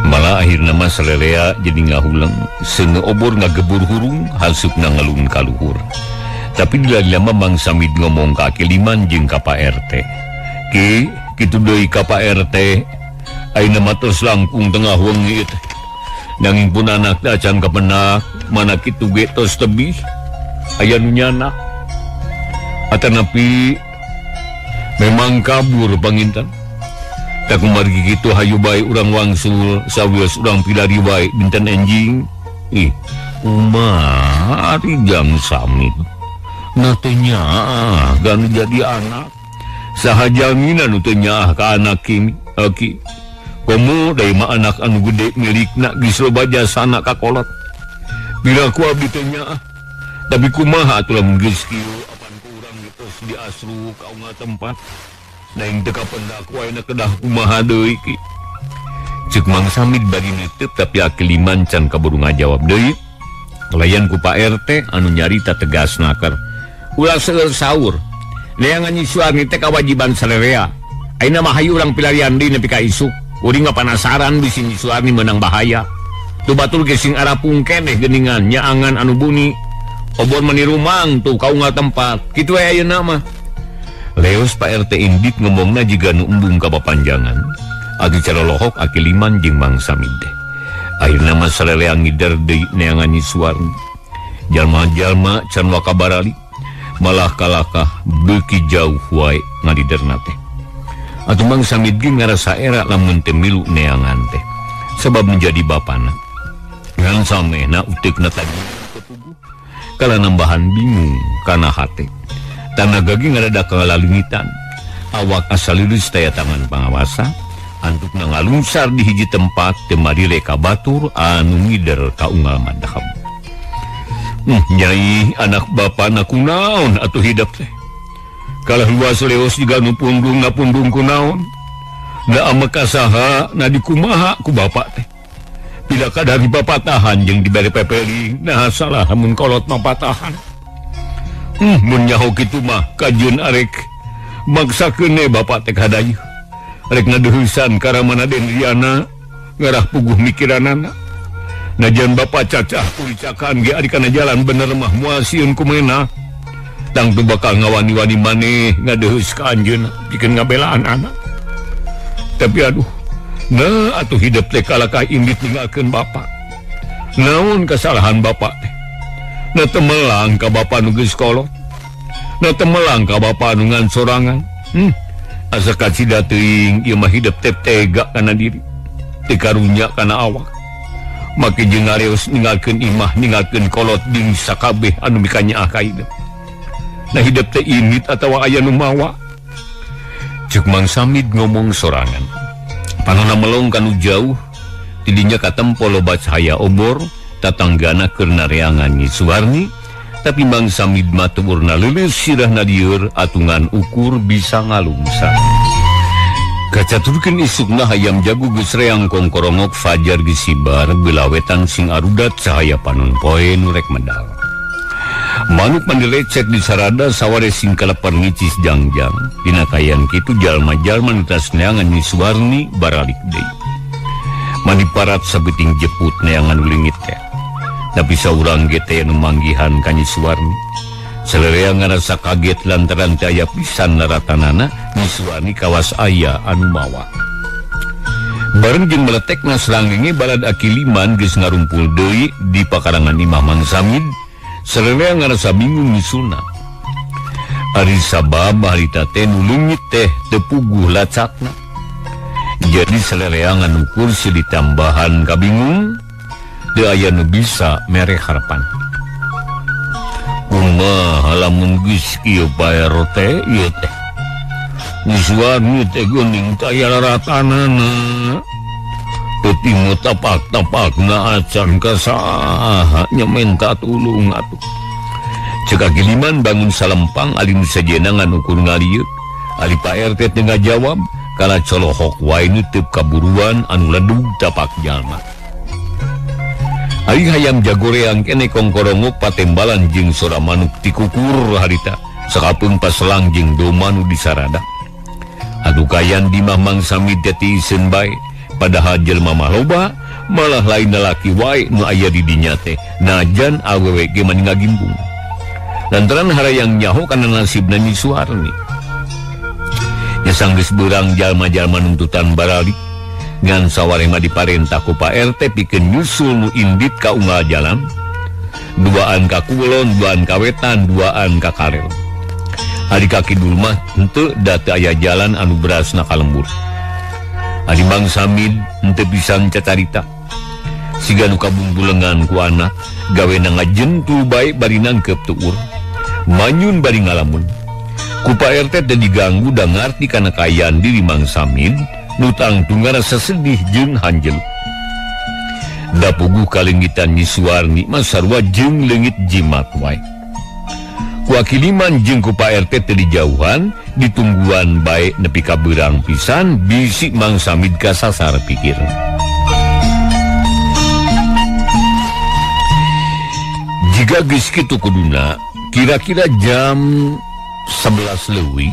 Malah akhirna mah salelea jadi ngahuleng, seuneu obor ngagebur hurung, hasupna ngalun ka luhur. Tapi dilama Mang Samid ngomong ka Aki Liman jeung ka Pak RT. Ki, kitu deui ka Pak RT. Ayeuna mah tos langkung tengah wengi teh. Nanging pun anak teh acan kapenak, mana kitu ge tos tebih. Aya nu nyanak. Atanapi memang kabur panginten. Tak kumargi kitu hayu bae urang wangsul sawios urang pilari bae dinten enjing. Ih, kumaha ari Jang Samid. Na teu nyaah gan jadi anak. Saha jamina nu teu nyaah ka anak kimi? Aki. Komo deui mah anak anu gede milikna geus loba jasana ka kolot. Bila ku abdi teu nyaah. Tapi kumaha atuh lamun geus kieu apan ku urang geus diasru ka unggal tempat. Naing teu kapendak wae na kedah kumaha deui ki. Ceuk Mang Samid bari neuteub tapi Aki Liman can kaburu ngajawab deui. Kalayan ku Pak RT anu nyarita tegas naker. Ulah seueur saur. Neangan Nyi Suwarni teh kawajiban salerea. Ayeuna mah hayu urang pilarian deui nepi ka isuk. Kuring mah panasaran bisi Nyi Suwarni meunang bahaya. Tu batur ge sing arapung keneh geuningan nyaangan anu buni. Obor meni rumang tuh ka unggal tempat. Kitu we ayeuna mah. Leos Pak RT indit ngomongna jiga nu embung ka papanjangan. Agi calolohok Aki Liman jeung Mang Samid teh. Akhirna mah saleleang ngider deui neangan Nyi Suwarni. Jalma-jalma can waka barali. Malah kalakah beuki jauh wae ngaliderna teh. Atuh Mang Samid ge ngarasa era lamun teu milu neangan teh. Sebab menjadi bapana. Ngan samehna uteukna tadi tepuguh. Kala nambahan bingung kana hate. Tanaga ge ngarada kalalingitan. Awak asal lulus taya tangan pangawasa. Antukna ngalungsar di hiji tempat teu marile ka batur anu ngider ka unggal madahab. Nyai anak bapana kunaon atuh hidep teh. Kalah luas leos jiga nu pundung napundung kunaon. Da ameka saha na dikumaha ku bapak teh. Bila kadar dipapatahan jeung dibere pepeling nah salah mun kolot mah patahan. Mun nyaho kitu mah kajeun arek maksakeun we bapak teh kadayeuh. Arek ngadeureusan ka Ramana Dendriana ngarah puguh mikiranana. Najan bapak cacah kulicakan ge ari kana jalan bener mah moal sieun kumena. Tangtu bakal ngawani-wani maneh ngadeheus ka anjeunna pikeun ngabelaan anak. Tapi aduh, nah atuh hidup teh kalakah indit ninggalkeun bapak. Naon kesalahan bapak teh? Na temelang ka bapak nu geus kolot. Na temelang ka bapak nu ngan sorangan. Asa kacida teuing ieu mah hidup teh tega kana diri. Teu karunya kana awak. Make jeung ngareos ninggalkeun imah, ninggalkeun kolot jeung sakabeh anu mikanyaah ka hidup. Nah hidup teh indit atawa aya nu mawa. Ceuk Mang Samid ngomong sorangan. Panona melong kanu jauh, tidinya katempo loba cahaya obor, tatanggana keur nareangan Nyi Suwarni, tapi Mang Samid mah teu urna leuleus sirahna lieur atungan ukur bisa ngalungsa. Kacaturkeun isukna hayam jago geus reang kongkorongok fajar geus sibar belawetan sing arudat cahaya panon poe nu rek medal. Manuk mandilecek di sarada saware sing kalepar ngicis jangjang. Dina kayan kitu jalma-jalma nu tas neangan Nyi Suwarni baralik deui. Mani parat sabiting jeput neangan leungit teh. Tapi saurang ge teh nu manggihan ka Nyi Suwarni. Saleureang ngarasa kaget lantaran teu aya pisan laratanana Nyi Suwarni kawas aya anu mawa. Bareng jeung meletekna srangenge balad Aki Liman geus ngarumpul deui di pakarangan imah Mang Samid. Saleureang ngarasa bingung nyusulna. Ari sabab harita teh nu leungit teh teu puguh lacakna. Jadi saleureang ukur silih tambahan kabingung teu aya nu bisa mere harapan. Kumaha lamun geus kieu Pak RT ieu teh. Nyi Suwarni teh geuning teu aya laratanana. Teu timu tapak-tapakna acan ka saha nya menta tulung atuh. Ceuk Aki Liman bangun salempang ali nu sejenna ngan ukur ngalieuk. Ali Pak RT teu ngajawab kala colohok wae neuteub kaburuan anu ledug tapak jalma. Ari hayam jagoreang kene kongkorongok patembalan jeung sora manuk tikukur harita sakapeung paselang jeung doma nu disarada. Atuh kayan di mah Mang Samid teh tiiseun bae. Padahal jelema mah loba, malah lain lalaki wae nu aya di dinya teh najan awewe ge mani ngagimbung. Lantaran harayang nyaho kana nasibna Nyi Suwarni. Nya sanggeus beurang jalma-jalma nuntutan baralik. Ngan saware mah diparentah ku Pak RT pikeun nyusul nu indit ka unggal jalan. Duaan ka kulon, duaan ka wetan, duaan ka karel. Ari ka kidul mah henteu da teu aya jalan anu berasna ka lembur. Ari Mang Samid henteu pisan cacarita. Siga nu kabungbulengan ku anak gawena ngajentul bae bari nangkep tuur. Manyun bari ngalamun. Ku Pak RT teh diganggu da ngarti kana kaayaan diri Mang Samid nu tangtu ngarasa sedih jeung hanjelu. Da puguh kalengitan Nyi Suwarni mah sarua jeung leungit jimat wae. Ku Aki Liman jeung ku Pak RT teh dijauhan, ditungguan bae nepi ka beurang pisan bisi Mang Samid kasasar pikir. Jiga geus kitu kuduna, kira-kira jam 11 leuwih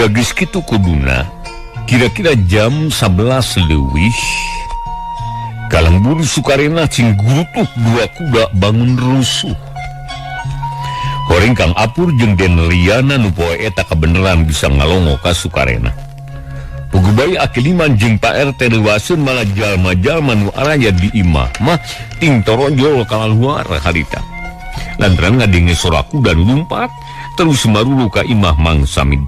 geus kitu kuduna, kira-kira jam 11 leuwih kalembur Sukarena cing gurutuh dua kuda bangun rusuh. Horeng Kang Apur jeung Den Riana nu poe eta kabeneran bisa ngalongo ka Sukarena. Puguh bae Aki Liman jeung Pak RT leuwaseun malah jalma-jalma nu araya di imah mah ting toronjol kaluar harita. Lantaran ngadenge sora kuda nu lumpat terus marulu ka imah Mang Samid.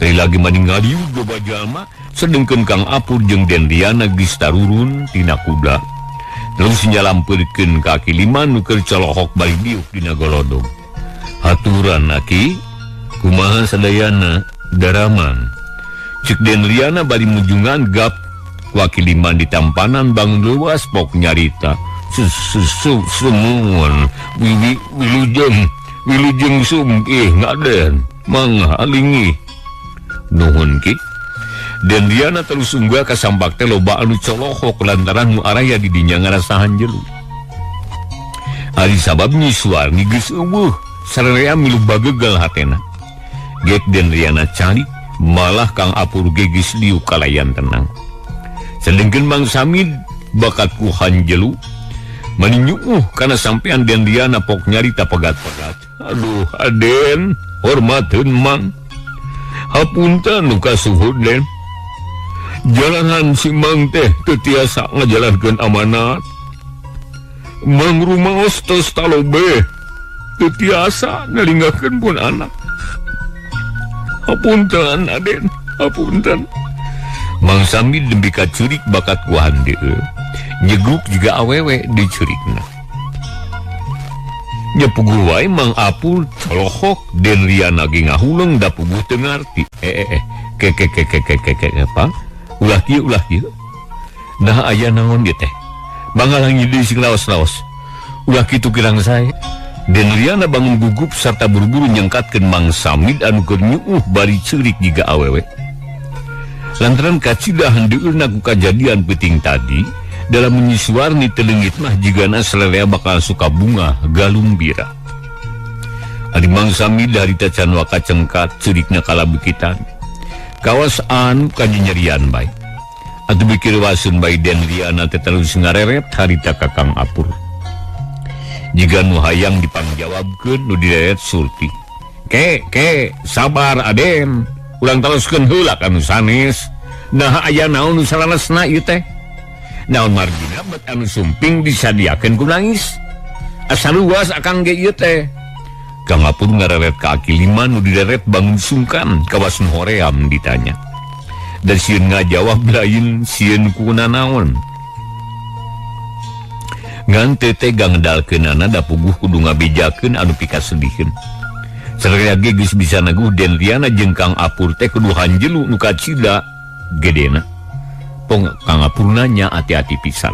Tadi lagi maning ngaliuk loba jalma, sedengkeun Kang Apur jeung Den Riana geus tarurun tina kuda. Terus nyalampeurkeun ka Aki Liman nu keur colohok bari diuk dina golodog. Haturan aki, kumaha sadayana daramang. Ceuk Den Riana bari mujungan gap ku Aki Liman ditampanan bangun leuwas pok nyarita. Sumuhun wilujeng wilujeng sumkih ngaden mangga alingi. Nuhun ki. Den Riana terus unggah ka sambak teh loba anu colohok lantaran nu araya di dinya ngarasa hanjelu. Ari sabab Nyi Suwarni geus eueuh, sararea milu bagegal hatena. Gek Den Riana calik, malah Kang Apur ge geus liuk kalayan tenang. Sedengkeun Mang Samid bakat ku hanjelu mani nyuuh kana sampean Den Riana pok nyarita pegat-pegat. Aduh Aden, hormateun Mang. Hapunten nu kasuhud Den. Jalanan si Mang teh teu tiasa ngajalankeun amanat. Mang rumaos tos talobe teu tiasa ngalinggakeun pun anak. Hapunten Aden, hapunten. Mang Samid nembe kacurik bakat ku handeeu. Nyegruk juga awewe dicurikna. Nya puguh wae Mang Apur colohok Den Riana ge ngahuleng da puguh teu ngarti. Ke ke ke ke ke ke ke apa? Ulah kieu ulah kieu. Nah aya naon ieu teh? Mangalangi deui sing laos-laos. Ulah kitu kirang sae. Den Riana bangun gugup sarta buru-buru nyengkatkeun Mang Samid anu keur nyuuh bari ceurik jiga awewe. Lantaran kacida handeueurna ku kajadian peuting tadi, dalam Nyi Suwarni telengit mah jigana selelea bakal suka bunga galumbira. Ari Mang Samid harita can waka cengkat ceurikna kalabekitan. Kawas anu kanyerian bae. Atuh pikir wasun bae Den Riana teh terus ngareret harita ka Kang Apur. Jiga nu hayang dipangjawabkeun nu direret Surti. Ke ke sabar Aden, ulang teruskeun heula ka nu sanes. Nah aya naon nu salalesna ieu teh? Naon margina bet anu sumping disadiakeun ku nangis. Asa luas akang ge ieu teh. Kang Apur ngareret ka Aki Liman nu dideret bangun sungkan kawas nu hoream ditanya. Dan sieun ngajawab lain sieun ku nanaon. Ngan teu tega ngedalkeunana da puguh kudu ngabejakeun anu pikasedihkeun. Sararea ge geus bisa neguh Den Riana jeung Kang Apur teh kudu hanjelu nu kacida gedena. Pong Kang Apur nanya hati-hati pisan.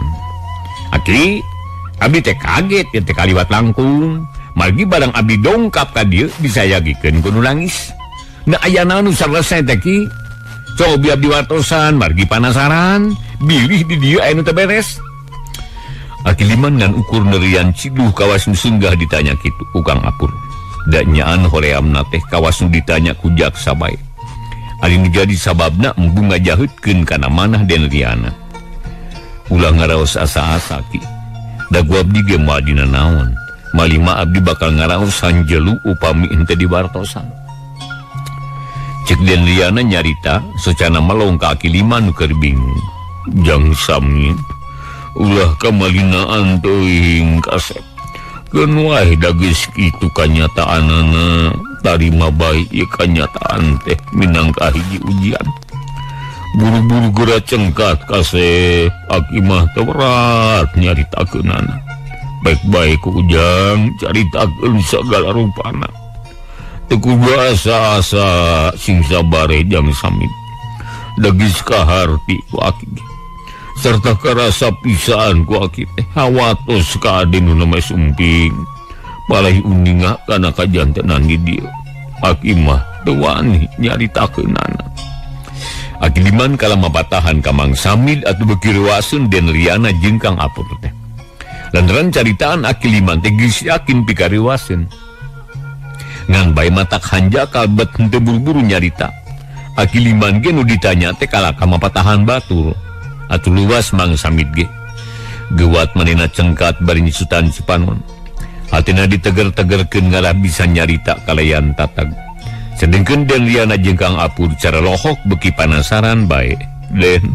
Aki, abdi teh kaget ya teh kaliwat langkung. Margi barang abdi dongkap ka dieu disayagikeun ku nu nangis. Nah aya naon nu salesai teh ki? Cobi abdi wartosan margi panasaran, bilih di dieu aya nu teu beres. Aki Liman ngan ukur nerian ciduh kawas nu singgah ditanya kitu ku Kang Apur. Da nyaan horeamna teh kawas nu ditanya ku jaksa bae. Ari nu jadi sababna embung ngajaheutkeun kana manah Den Riana. Ulah ngaraos asa-asa ki. Da ku abdi ge moal dina naon. Malima abdi bakal ngaraos hanjelu upami henteu diwartosan. Cek Den Riana nyarita socana melong ka Aki Liman nu keur bingung. Jang Samid ulah kamalinaan teuing kasep. Keun wae da geus kitu kanyataanana. Tarima bae ieu kanyataan teh minangka hiji ujian. Buru-buru geura cengkat kasep, aki mah teu berat nyaritakeunana. Baik-baik ku ujang caritakeun sagala rupana. Teu kudu asa-asa sing sabare Jang Samid. Da geus kaharti ku aki serta karasa pisan ku aki teh hawatos ka ade nu namanya Sumping. Palih uninga kana kajantenan di dieu. Aki mah teu wani nyaritakeunana. Aki Liman kalama patahan ka Mang Samid atuh beuki reuaseun Den Riana jeung Kang Apur teh. Lantaran caritaan Aki Liman teh geus yakin pikareuaseun. Ngan bae matak hanjakal bet henteu buru-buru nyarita. Aki Liman ge nu ditanya teh kalaka mapatahan batur. Atuh luas Mang Samid ge. Gewat manehna cengkat bari nyusutan cipanon. Hatina diteger-tegerkeun ngalah bisa nyarita kalayan tatag. Sedengkeun Den Riana jeung Kang Apur cara lohok beuki panasaran bae. Den,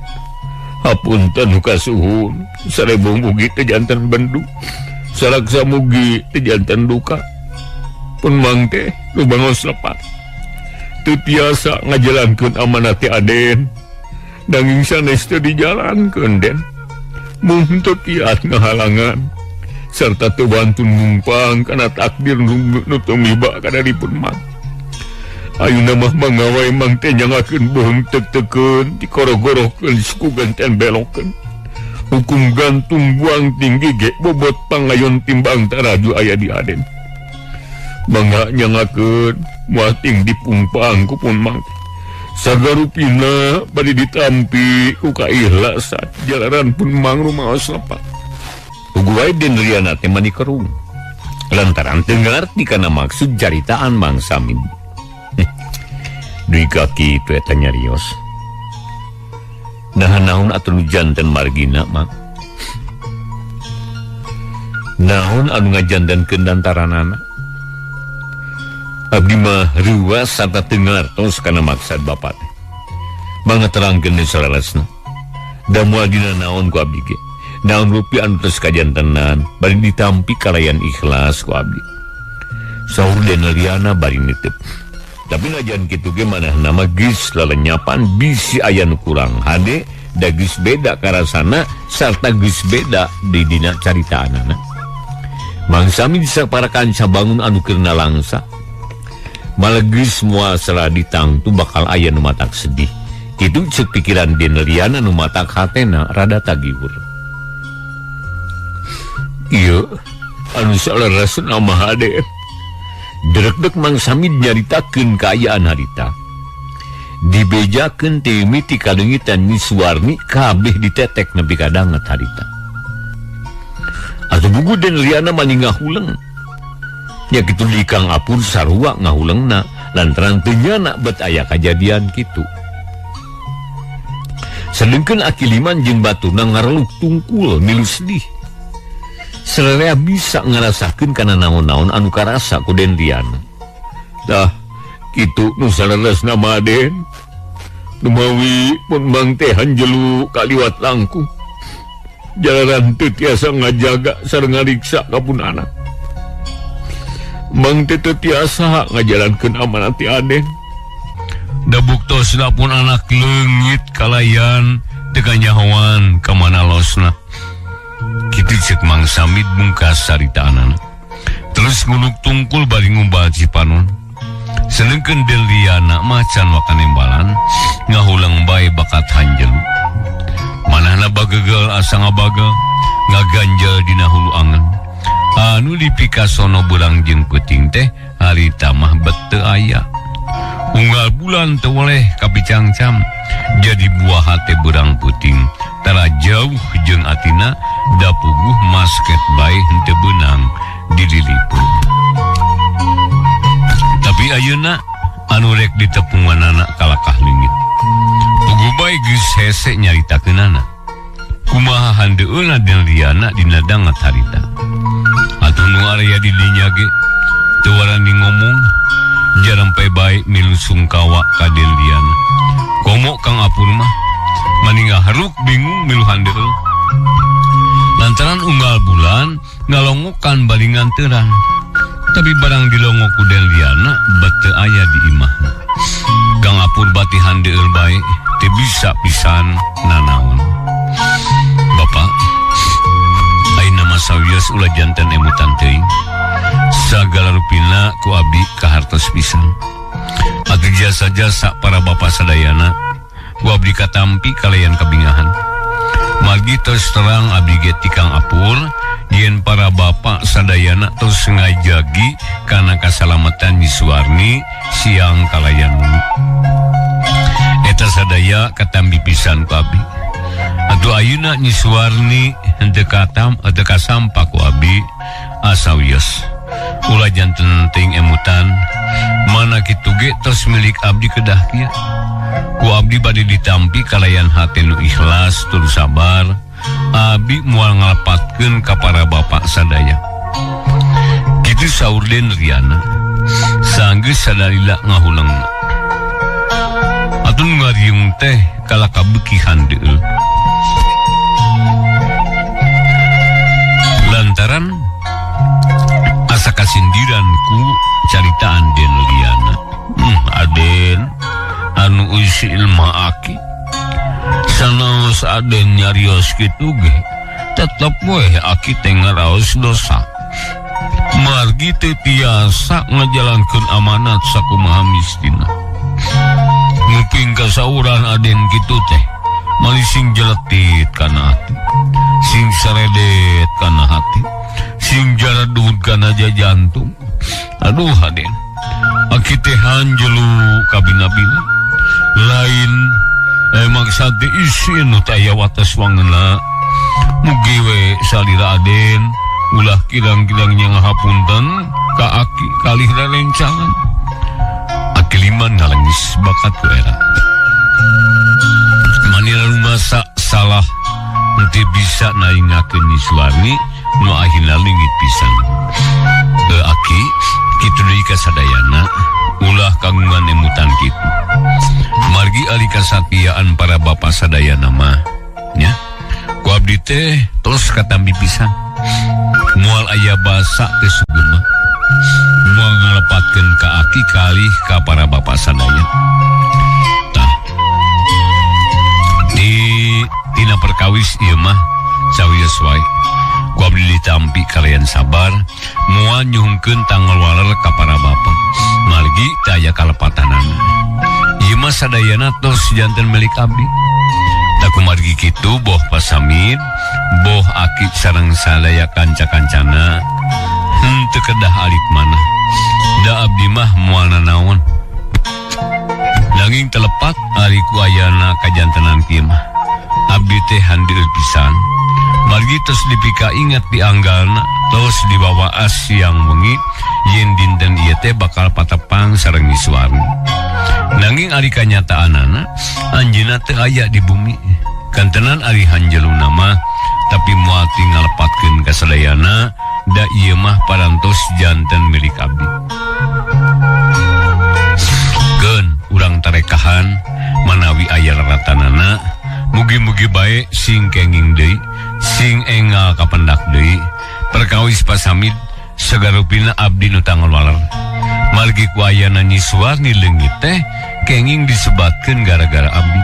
hapunten nu kasuhun, sarebung mugi teh janten bendu. Salaksa mugi teh janten duka. Pun mang teh nu bangos lepat. Teu tiasa ngajalankeun amanat teh Aden. Danging sanes teu dijalankeun Den. Mung teu kiat ngahalangan serta teu wantun numpang kana takdir nu teu miba kadaripun mang. Ayeuna mah mangawai mang teh nyangakeun beuheung teuk-teukeun dikorogorokeun suku ganten belokeun. Hukum gantung buang tinggi ge bobot pangayon timbang taraju aya di Aden. Mangga nyangakeun moal ting dipungpang ku pun mang. Sagarupina bade ditampi ku kaikhlasan jalaran pun mang rumaos lepat. Puguh wae Den Riana teh mani kerung. Lantaran teu ngarti kana maksud caritaan Mang Samid. Duit kaki itu eta nyarios. Nah naon atuh nu janten margina mak. Naon anu ngajantenkeun lantaranana. Abdi mah reuas sarta teu ngartos kana maksad bapa teh. Mangga terangkeun deui saleresna. Da moal dina naon ku abdi ge. Naon rupi anu tos kajantenan bari ditampi kalayan ikhlas ku abdi. Saur Den Riana bari nitip. Tapi najan kitu ge manehna mah geus lalenyapan bisi aya nu kurang hade da geus beda karasana sarta geus beda di dina caritaanana. Mang Samid saparakan sabangun anu keur nalangsa. Malah geus moal salah ditangtu bakal aya nu matak sedih. Kitu ceuk pikiran Den Riana nu matak hatena rada tagiwur. Ieu anu saleresna mah hade. Drekdek Mang Samid nyaritakeun kaayaan harita. Dibejakeun ti mimiti kaleungitan Nyi Suwarni kabeh ditetek nepi ka danget harita. Atuh bugu Den Riana mani ngahuleng. Nya kitu di Kang Apur sarua ngahulengna lantaran teu nyana bet aya kajadian kitu. Sedengkeun Aki Liman jeung baturna ngareluk tungkul milu sedih. Sararea bisa ngarasakeun kana naon-naon anu karasa ku Den Riana. Tah kitu nu saleresna mah Den. Numawi pun mang teh hanjelu kaliwat langkung. Jalaran teu tiasa ngajaga sareng ngariksa ka pun anak. Mang teh teu tiasa ngajalankeun amanat ti Aden. Da buktosna pun anak leungit kalayan teu kanyahoan ka mana losna. Kitu ceuk Mang Samid mungkas caritaanana. Terus nguluk tungkul bari ngumbal cipanon. Sedengkeun Den Riana mah can wakanembalan ngahuleng bae bakat hanjelu. Manahna bagegel asa ngabagel ngaganjel dina hulu angen. Anu dipikasono beurang jeung peuting teh harita mah bet teu aya. Unggal bulan teu weleh kapicangcam jadi buah hate beurang peuting tara jauh jeung atina da puguh masket bae henteu beunang dililiput. Tapi ayeuna anu rek ditepunganana kalakah leungit. Puguh bae geus hese nyaritakeunana. Kumaha handeueulna Den Riana dina danget harita. Atuh nu aya di dinya ge teu warani ngomong, jarampe bae milu sungkawa ka Den Riana. Komo Kang Apur mah mani ngaharuk bingung milu handeueul. Lantaran unggal bulan ngalongokan bari nganteran. Tapi barang dilongok ku Den Riana bet teu aya di imahna. Kang Apur bati handeueul bae teu bisa pisan nanaon. Bapak, ayeuna mah sawios ulah janten emutan teuing. Sagala rupina ku abdi kahartos pisan. Atuh jasa-jasa para bapa sadayana ku abdi katampi kalayan kabingahan. Margi terus terang abdi ge ti Kang Apur yen para bapa sadayana terus ngajagi kana kasalamatan Nyi Suwarni siang kalayan wengi. Eta sadaya katampi pisan ku abdi. Atuh ayeuna Nyi Suwarni henteu katam henteu kasampa ku abdi asa wios. Ulah janten teuing emutan mana kitu ge tos milik abdi kedah kieu. Ku abdi bade ditampi kalayan hate nu ikhlas tur sabar. Abdi moal ngalepatkeun ka para bapa sadaya. Kitu saur Den Riana. Sanggeus sadalila ngahulengna. Atuh nu ngariung teh kalah kabeuki handeueul. Lantaran asa kasindiran ku caritaan Den Riana. Aden anu eusi ilma aki. Sanaos Aden nyarios kitu ge tetep we aki teh ngaraos dosa. Margi teu tiasa ngajalankeun amanat sakumaha mistina. Nguping kasauran Aden kitu teh mali sing jeletit kana hati, sing saredet kana hati, sing jaradud kana jantung. Aduh Aden, aki teh hanjelu kabina-bina. Lain maksa teh isin nu teu aya wates wangeuna. Mugi we salira Aden ulah kirang-kirang nya ngahapunten ka aki kalih rerencangan. Aki Liman ngalengis bakat ku era. Manira rumasa salah henteu bisa naingakeun Nyi Suwarni nu akhirna leungit pisan. Aki kitu deui ka sadayana ulah kagungan emutan kitu. Margi ari kasatiaan para bapa sadayana mah nya. Ku abdi teh tos katampi pisan. Moal aya basa teh sugema. Moal ngalepatkeun ka aki kalih ka para bapa sadaya. Tah. Di tina perkawis ieu mah sawios wae. Ku abdi ditampi kalian sabar, moal nyuhungkeun tanggal waler ka para bapa. Margi teu aya kalepatanana. Ieu mah sadayana tos janten milik abdi. Tah kumargi kitu boh pasamid, boh aki sareng sadaya kanca-kancana henteu kedah alit manah. Da abdi mah moal nanaon. Nanging telepat ari ku ayana kajantenan kieu mah. Abdi teh handeueul pisan. Margi tos dipika ingat di anggalna, tos dibawaas siang wengi yen dinten ieu teh bakal patepang sareng Nyi Suwarni. Nanging ari kanyataanana anjeunna teu aya di bumi. Kantenan ari hanjeluna mah tapi moal tinggal lepatkeun ka sadayana da ieu mah parantos janten milik abdi. Keun urang tarekahan manawi aya raratanana mugi-mugi bae sing kenging deui, sing enggal kapendak deui. Perkawis pasamid sagarupina abdi nu tanggal waler. Margi ku ayana Nyi Suwarni leungit teh kenging disebatkeun gara-gara abdi.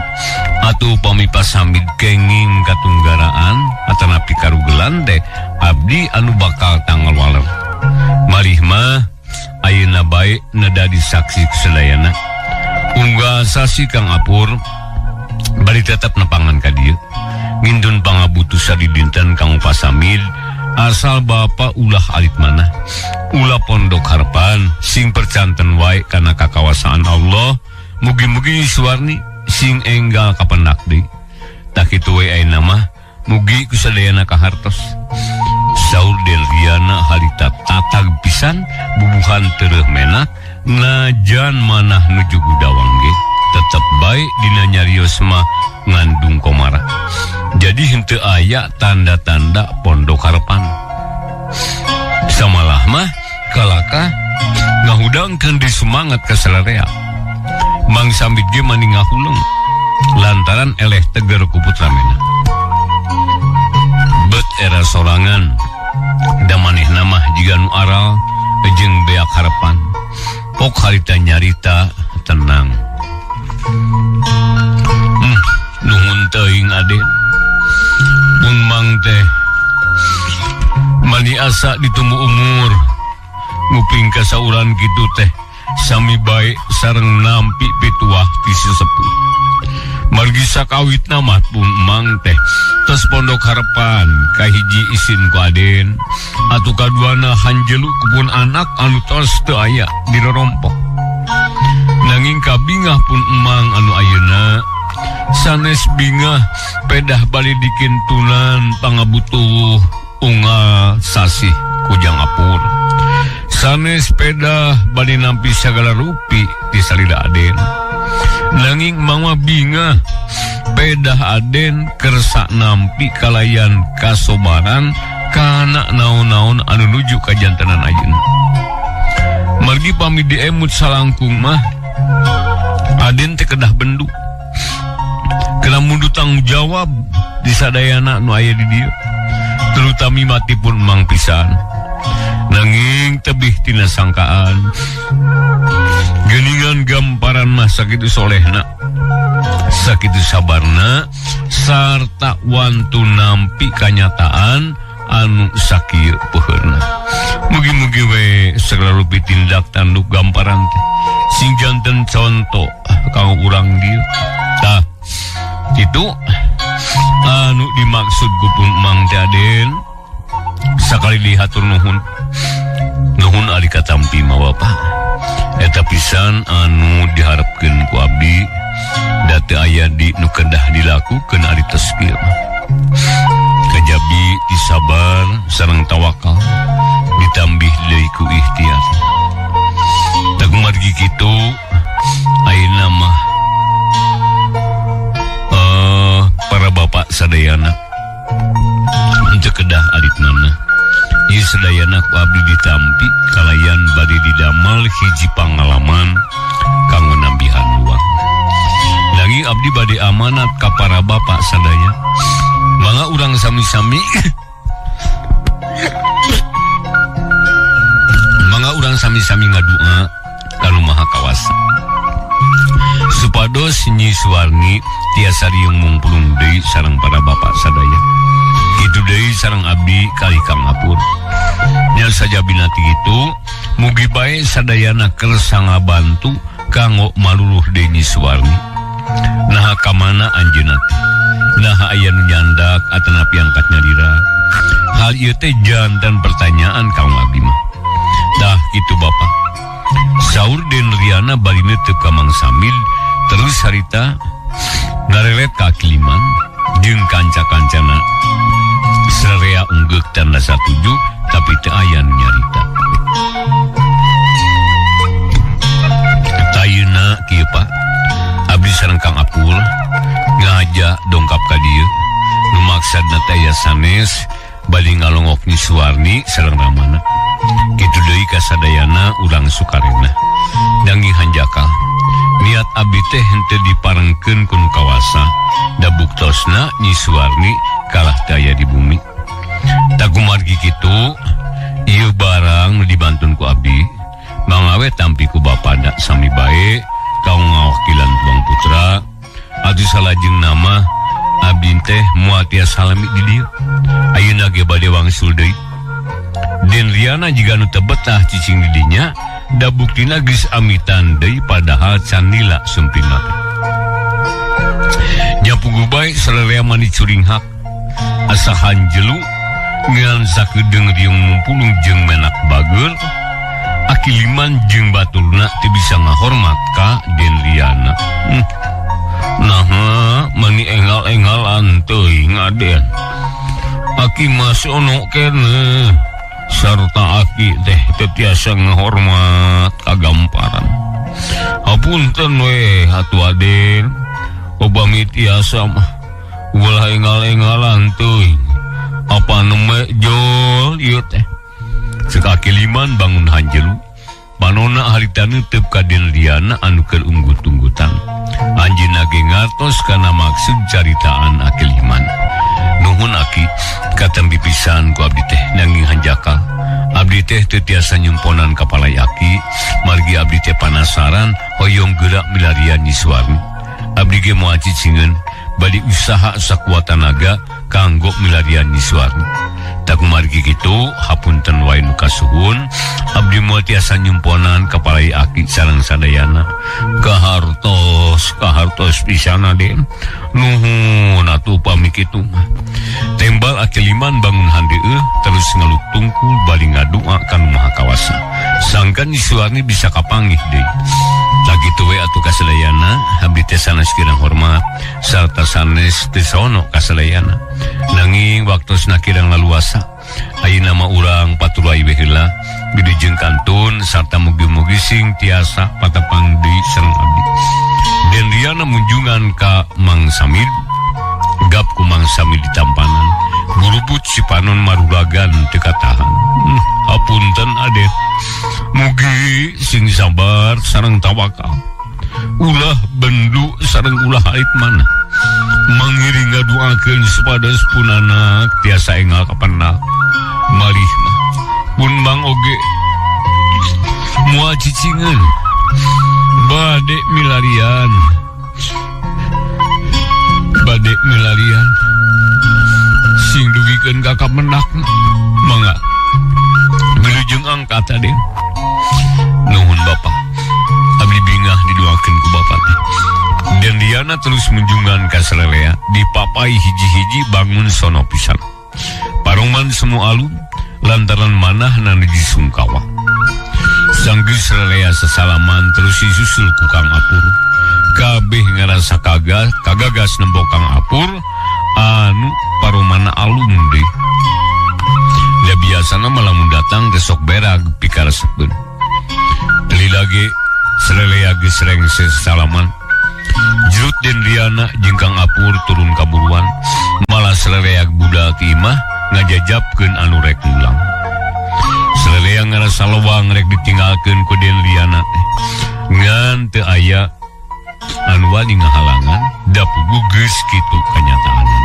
Atuh upami pasamid kenging katunggaraan atanapi karugelan teh abdi anu bakal tanggal waler. Marih mah ayeuna bae neda disaksi kusadayana. Unggal sasi Kang Apur bari tetep nepangan ka dieu. Ngindun pangabutusan di dinten Kang Pasamid asal bapa ulah alit manah. Ulah pondok harapan sing percanten wae kana kakawasaan Allah. Mugi-mugi Suwarni sing enggal kapendak deui. Tah kitu we ayeuna mah mugi kusadayana kahartos. Saur Den Riana harita tatag pisan bubuhan tereuh menak najan manah nuju gudawang ge tetep bae dina nyarios mah ngandung komara. Jadi henteu aya tanda-tanda pondok harapan. Samalah mah kalakah ngahudangkeun di semangat ka sararea. Mang Samid ge mani ngahuleng lantaran eleh teger ku putra mena. Bet era sorangan da manehna mah jiga nu aral jeung beak harapan. Pok harita nyarita tenang. Nuhun teuing Aden. Mun mang teh mani asa ditumbu umur nguping kasauran kitu teh sami bae sareng nampi pituah ti sesepuh. Margi sakawitna mah pun mang teh tos pondok harapan kahiji isin ku Aden atuh kaduana hanjelu kupun anak anu tos teu aya dirorompok. Nanging kabingah pun emang anu ayeuna sanes bingah pedah bali dikintunan pangabutuh unggal sasih kujang apur. Sanes pedah bali nampi sagala rupi di salida Aden. Nanging mama bingah pedah Aden kersa nampi kalayan kasobaran kana naon-naon anu nuju kajantenan ayeuna. Margi pami diemut salangkung mah Aden teh kedah bendu. Kena mundu tanggung jawab di sadayana nu aya di dieu. Terutami mati pun mang pisan. Nanging tebih tina sangkaan. Geuningan gamparan mah sakitu solehna, sakitu sabarna, sarta wantu nampi kanyataan anu sakieu peuheurna. Mugi-mugi we sagala rupi tindak tanduk gamparan teh sing janten conto kanggo urang dieu. Tah, kitu anu dimaksud ku pun Mang teh Aden. Sakali dihatur nuhun. Nuhun ari katampi mah Bapak. Eta pisan anu diharapkeun ku abdi da teu aya di nu kedah dilakukeun ari tos kieu mah. Kajabi disabar sareng tawakal ditambih deui ku ikhtiar. Tah kumargi kitu ayeuna mah para bapak sadayana henteu kedah alit mana. Ieu sadayana ku abdi ditampi kalayan bade didamel hiji pangalaman kanggo nambihan luang. Nanging abdi bade amanat ka para bapak sadaya. Mangga urang sami-sami mangga urang sami-sami ngadua ka Nu Maha Kawasa. Supados Nyi Suwarni tiasa riung mungpulung deui sareng para bapak sadaya. Kitu deui sareng abdi kali Kang Apur. Nya sajabina ti kitu mugi bae sadayana kersa ngabantu kanggo maluluh deui Nyi Suwarni. Naha ka mana anjeunna teh? Naha aya nu nyandak atanapi angkat nyalira? Hal ieu teh janten pertanyaan kanggo abdi mah. Tah kitu Bapak. Saur Den Riana bari neuteub ka Mang Samid terus harita ngarelet ka Kiliman jeung kanca-kancana. Sararea unggeuk tanda satuju tapi teu aya nu nyarita. Tayeuna kieu Pak, abdi sareng Kang Apul ngaja dongkap ka dieu. Nu maksadna teh aya sanes bari ngalongok Nyi Suwarni sareng Ramana. Kitu deui ka sadayana urang Sukarena. Dangi hanjakal niat abdi teh henteu diparengkeun ku nu kawasa da buktosna Nyi Suwarni kalah teu aya di bumi. Takumargi kitu ieu barang nu dibantun ku abdi mangawe tampi ku bapada sami bae kanggo ngawakilan tuang putra atuh salajeng nama abdi teh moal tiasa salami di dieu. Ayeuna ge bade wangsul deui. Den Riana jiga nu teu betah cicing di dinya da buktina geus amitan deui padahal canila sumpingna teh. Nya puguh bae sararea mani curinghak asa hanjelu ngan sakedeung riung mumpulung jeung menak bageur Akiliman jeung baturna teu bisa ngahormat ka Den Riana. Naha mani engal-engalan teuing Aden. Aki masih ono keneh sarta aki teh teu tiasa ngahormat ka gamparan. Hapunten we atuh Aden. Upami tiasa mah Ulah engal-engalan teuing. Apa neme jol ieu teh. Ceuk Aki Liman bangun hanjelu. Panona harita neuteup ka Den Riana anu keur unggut-unggutan. Anjeunna ge ngartos kana maksud caritaan Aki Liman. Nuhun Aki, katembi pisan ku abdi teh nanging hanjakal. Abdi teh teu tiasa nyumponan ka palai Aki, margi abdi teh panasaran hoyong geura milarian Nyi Suwarni. Abdi ge moal cicingeun bade usaha sakuat tanaga kanggo milarian Nyi Suwarni. Tak margi kitu hapunten wae nu kasuhun, abdi moal tiasa nyumponan ka palai Aki sareng sadayana. Kahartos, kahartos pisan Aden. Nuhun atuh pami kitu mah. Tembal Aki Liman bangun handeueuh terus ngeluk tungkul bari ngadua ka Nu Maha Kawasa. Sangkan Nyi Suwarni bisa kapanggih deui. Sakitu we atuh kasadayana, abdi teh sanes kirang hormat sarta sanes teu sono kasadayana. Nanging waktosna kirang laluasa. Ayeuna mah urang paturai we heula wilujeng kantun sarta mugi-mugi sing tiasa patepang deui sareng abdi. Den Riana munjungan ka Mang Samid, gap ku Mang Samid ditampanan. Gurubut si panon maruragan teu katahan. Hapunten Aden. Mugi sing sabar sareng tawakal. Ulah bendu sareng ulah ait mana. Mangiring ngaduakeun supados punanak tiasa engal kapenak. Malih mah pun Mang oge moal cicingeun. Bade milarian. Bade milarian. Sing dugikeun ka kamenak mangga. Wilujeng angkat Aden. Nuhun Bapak. Abdi bingah didoakeun ku Bapak teh. Den Riana terus munjungan ka Selelea dipapai hiji-hiji bangun sono pisan. Paroman semua alum lantaran manah nanu sungkawa. Sanggeus Selelea sesalaman terus disusul ku Kang Apur. Kabeh ngarasa kagagas nempo Kang Apur anu paromana alum deui. Da biasana mah lamun datang teh sok berag pikaresepeun. Lila ge Selelea geus rengse sesalaman. Jerut Den Riana jeung Kang Apur turun kaburuan, malah Selelea budal ti imah ngajajabkeun anu rek ngulang. Selelea ngarasa lewang rek ditinggalkeun ku Den Riana teh. Ngan teu aya anu wani ngahalangan, da puguh geus kitu kanyataanna.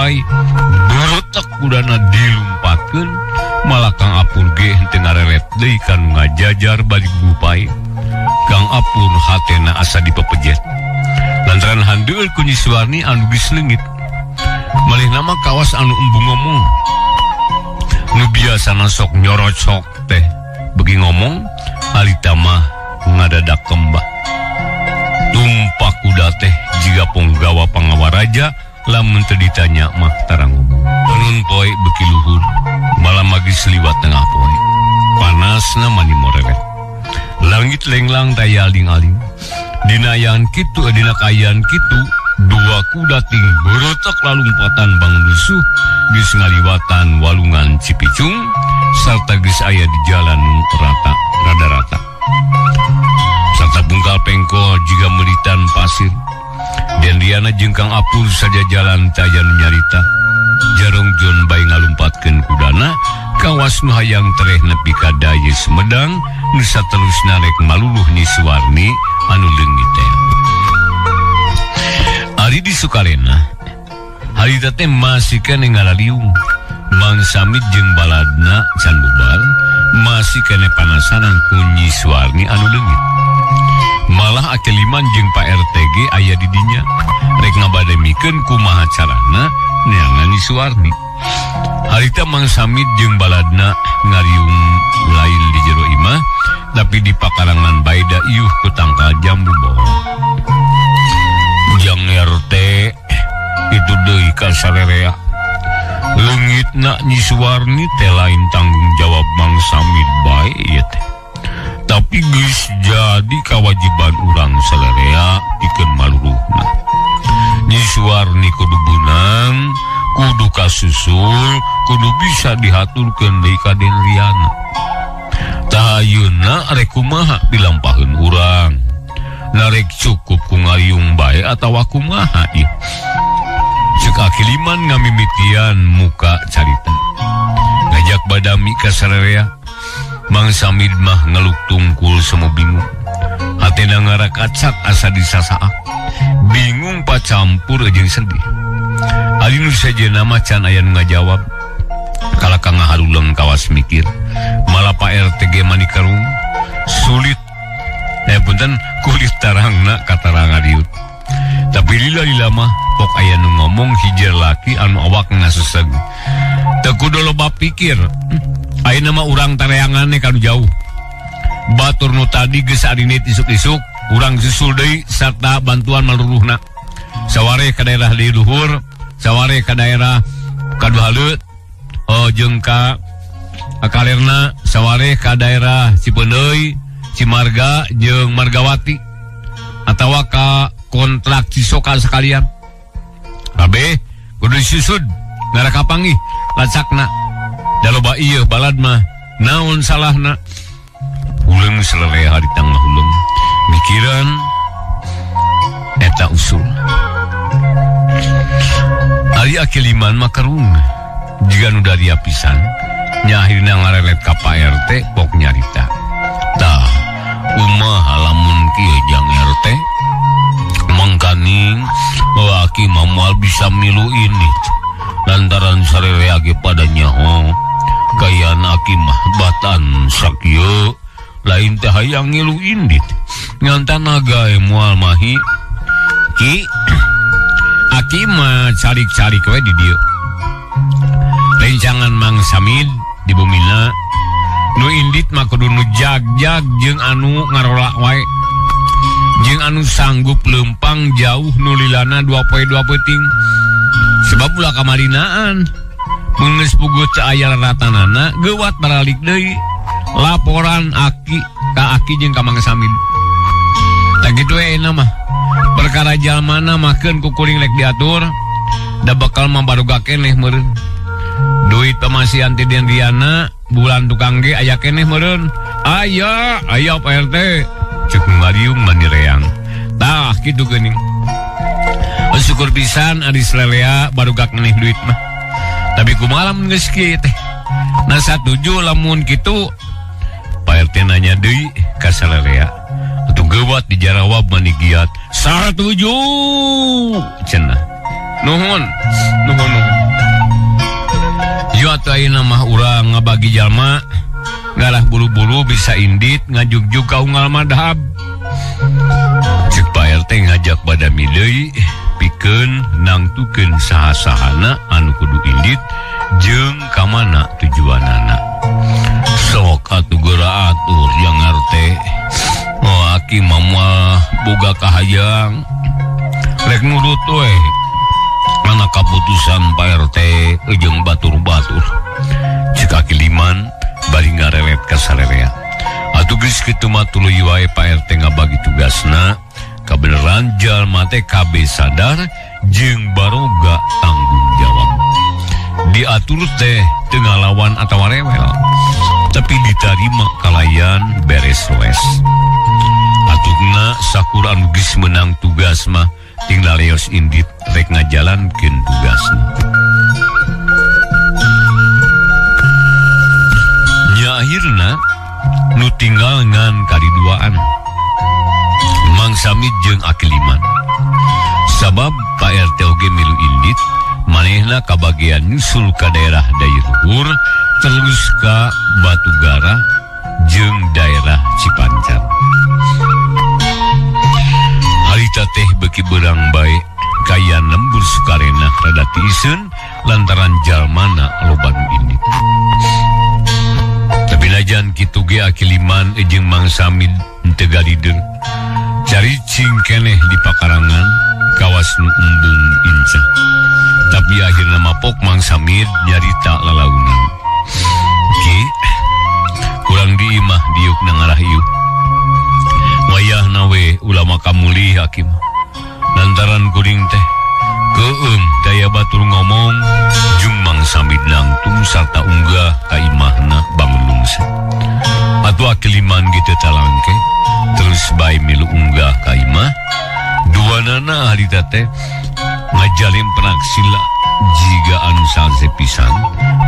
Berotak kudana dilumpatkeun malah Kang Apur ge henteu ngarelet deui kanu ngajajar bari gugupai. Kang Apur hatena asa dipepejet lantaran handeueul ku Nyi Suwarni anu geus leungit. Malih nama kawas anu embung ngomong nu biasana sok nyorocok teh beuki ngomong harita mah ngadadak kembah. Tumpak kuda teh jiga ponggawa pangawaraja lamun teu ditanya mah tarang ngomong. Tenun poe beuki luhur, malam magis liwat tengah poe. Panasna mani morelet. Langit lenglang taya aling-aling. Dina ayaan kitu, dina kaayaan kitu, dua kuda ting berotak lalumpatan bangun rusuh geus ngaliwatan walungan Cipicung sarta geus aya di jalan rata rada rata. Sarta bungkal pengkol jiga meritan pasir. Den Riana jeung Kang Apur saja jalan taya nu nyarita. Jarong John bae ngalumpatkeun kudana kawas nu hayang tereh nepi ka Daye Sumedang nu saterusna rek maluluh Nyi Suwarni anu leungit teh. Ari di Sukalena harita teh masih keneh ngalaliung. Mang Samid jeung baladna can bubar masih keneh panasaran ku Nyi Suwarni anu leungit. Malah Aki Liman jeung Pak RT ge aya di dinya rek ngabademikeun kumaha carana neangan Nyi Suwarni. Harita Mang Samid jeung baladna ngariung lain di jero imah tapi di pakarangan bae da iuh ku tangkal jambu bawang. Jang RT Itu deui ka sarerea. Leungitna Nyi Suwarni teh lain tanggung jawab Mang Samid bae ieu teh. Tapi geus jadi kawajiban urang salerea pikeun maluruhna. Nyi Suwarni kudu beunang, kudu kasusul, kudu bisa dihaturkeun deui ka Den Riana. Tah ayeuna rek kumaha dilampaheun urang? Narek cukup ku ngariung bae atawa kumaha ieu? Cek Aki Liman ngamimitian muka carita. Ngajak badami ka sarerea. Mang Samid mah ngeluk tungkul semu bingung. Hatena ngarakacak asa disasaak. Bingung pacampur jeung sedih. Ari nu sejenna mah can aya nu ngajawab. Kalaka ngaharuleng kawas mikir. Malah Pak RT ge mani karung. Sulit. Punten kulit tarangna kataranga diut. Tapi lila-lila mah pok aya nu ngomong hiji laki anu awak ngaseseg. Teu kudu loba pikir. Ayeuna mah urang tareangane kanu jauh. Batur nu tadi geus arinit isuk-isuk, urang susul deui sarta bantuan maluruhna. Saware ka daerah di luhur, saware ka daerah Kaduhaleut, jeung ka Kalerna, saware ka daerah Cipeundeuy, Cimarga jeung Margawati atawa ka kontrak Cisoka sekalian. Kabeh kudu disusud ngarah kapanggih lacakna. Da loba ieu balad mah naon salahna. Huleng seleleha di tengah huleng mikiran eta usul. Ari Aki Liman mah kerung jiga nu daria pisan nya akhirna ngarelet ka Pak RT pok nyarita. Tah kumaha lamun kieu jang RT mangkaning bahwa Aki mah moal bisa milu ini lantaran sarerea ge pada nyaho kayana Aki mah batan sakieu lain teh hayang ngilu indit ngan tanaga moal mahi. Ki Aki mah calik-calik we di dieu. Rencangan Mang Samid di bumina nu indit mah kudu nu jag-jag jeung anu ngarola wae jeung anu sanggup leumpang jauh nu lilana 2 poe 2 peuting sebab ulah kamarinaan mun geus puguh teu aya raratanana geuwat baralik deui laporan Aki ka Aki jeung ka Mang Samid. Tah kitu we ayeuna mah perkara jalmana makeun ku kuring rek diatur da bakal mah baruga keneh meureun. Duit pamasihan ti Den Riana bulan tukang ge aya keneh meureun. Aya, aya Pak RT. Cek ngariung mani reang. Tah kitu geuning. Syukur pisan ari selelea baruga keneh duit mah. Tapi kumaha lamun geus kieu teh? Nah satuju lamun kitu Pak RT nanya deui ka salelea. Atuh geuwat dijarawab mani giat. Satuju cenah. Nuhun, nuhun, nuhun. Yo atuh ayeuna mah urang ngabagi jalma ngalah buru-buru bisa indit ngajugjug ka unggal madhab. Cek Pak RT ngajak badami deui pikeun nangtukeun saha-sahana anu kudu indit jeung ka mana tujuanana. Sok atuh geura atur yang RT. Oh Aki mah moal boga kahayang. Rek nurut we. Mana kaputusan Pak RT jeung batur-batur. Cek Aki Liman bari ngarelet ka sarerea. Atuh geus kitu mah tuluy wae Pak RT ngabagi tugasna. Kabeneran jalma teh kabeh sadar jeung baroga tanggung jawab. Diatur teh teu ngalawan atawa rewel, tapi ditarima kalayan beres wes. Atukna sakur anu geus meunang tugas mah tinggal leos indit rek ngajalankeun tugasna. Nya akhirna nu tinggal ngan kariduaan Mang Samid jeung Aki Liman. Sabab Pak RT oge milu indit manehna kabagian nyusul ka daerah Dayeuh Luhur terus ka Batugara jeung daerah Cipancar. Harita teh beuki beurang bae kaya lembur Sukarena rada tiiseun lantaran jalmana loba nu indit. Tapi najan kitu ge Aki Liman jeung Mang Samid teu galideun. Caricing keneh di pakarangan kawas nu embung incah. Tapi akhirna mapok Mang Samid nyarita lalaunan. Ki, kurang di imah diuk na ngarah ieu. Wayahna we ulama kamulih hakim. Lantaran kuring teh keum daya batur ngomong jeung Mang Samid nangtung sarta unggah ka imahna bangun lungsa. Atuh akiliman gitu talangke terus bae milu unggah ka imah. Duanana harita teh ngajalin penaksila jiga anu salse pisan,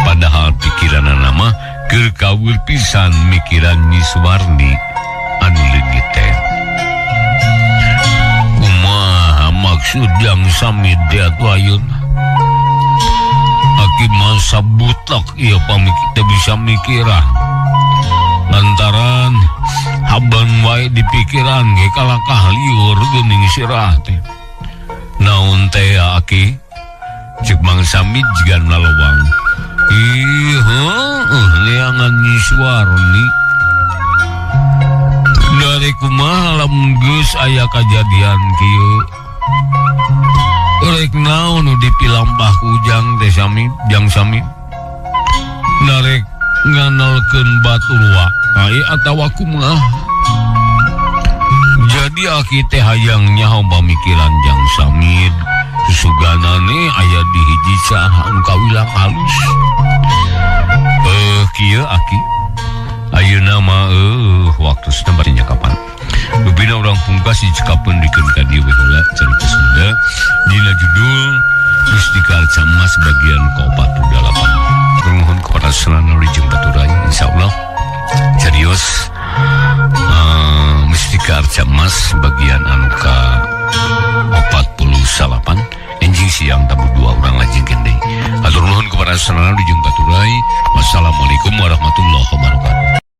padahal pikiranana mah keur kawul pisan mikiran Nyi Suwarni anu leungit teh. Kumaha maksud Jang Samid teh atuh ayeuna? Aki masa butak ieu pamikir teu bisa mikiran. Lantaran haban wae dipikiran ge kalakah liur geuning sirah teh. Naon teh aki? Cek Mang Samid jiga lalowang. Ih, heueuh neangan Nyi Suwarni. Dari kumaha lamun geus aya kajadian kieu? Rek naon nu dipilampah ku Ujang teh Samid, Jang Samid? Narek nganalkeun batur wae atawa kumaha? Jadi aki teh hayang nyaho pamikiran Jang Samid. Susuganane aya di hiji cara anu kawilang halus. Kieu aki. Ayeuna mah waktosna bari nyakapan. Bina urang pungkas dicekapeun dikeun ka dieu we heula carita Sunda dina judul Mustika Arca Emas bagian ke-48. Nuhun kepada Senana Rijeng Baturai, insyaallah serius Mustika Arca Emas bagian anu ka-48 enjing siang tabuh dua orang lajeng deui. Atur nuhun kepada Senana Rijeng Baturai.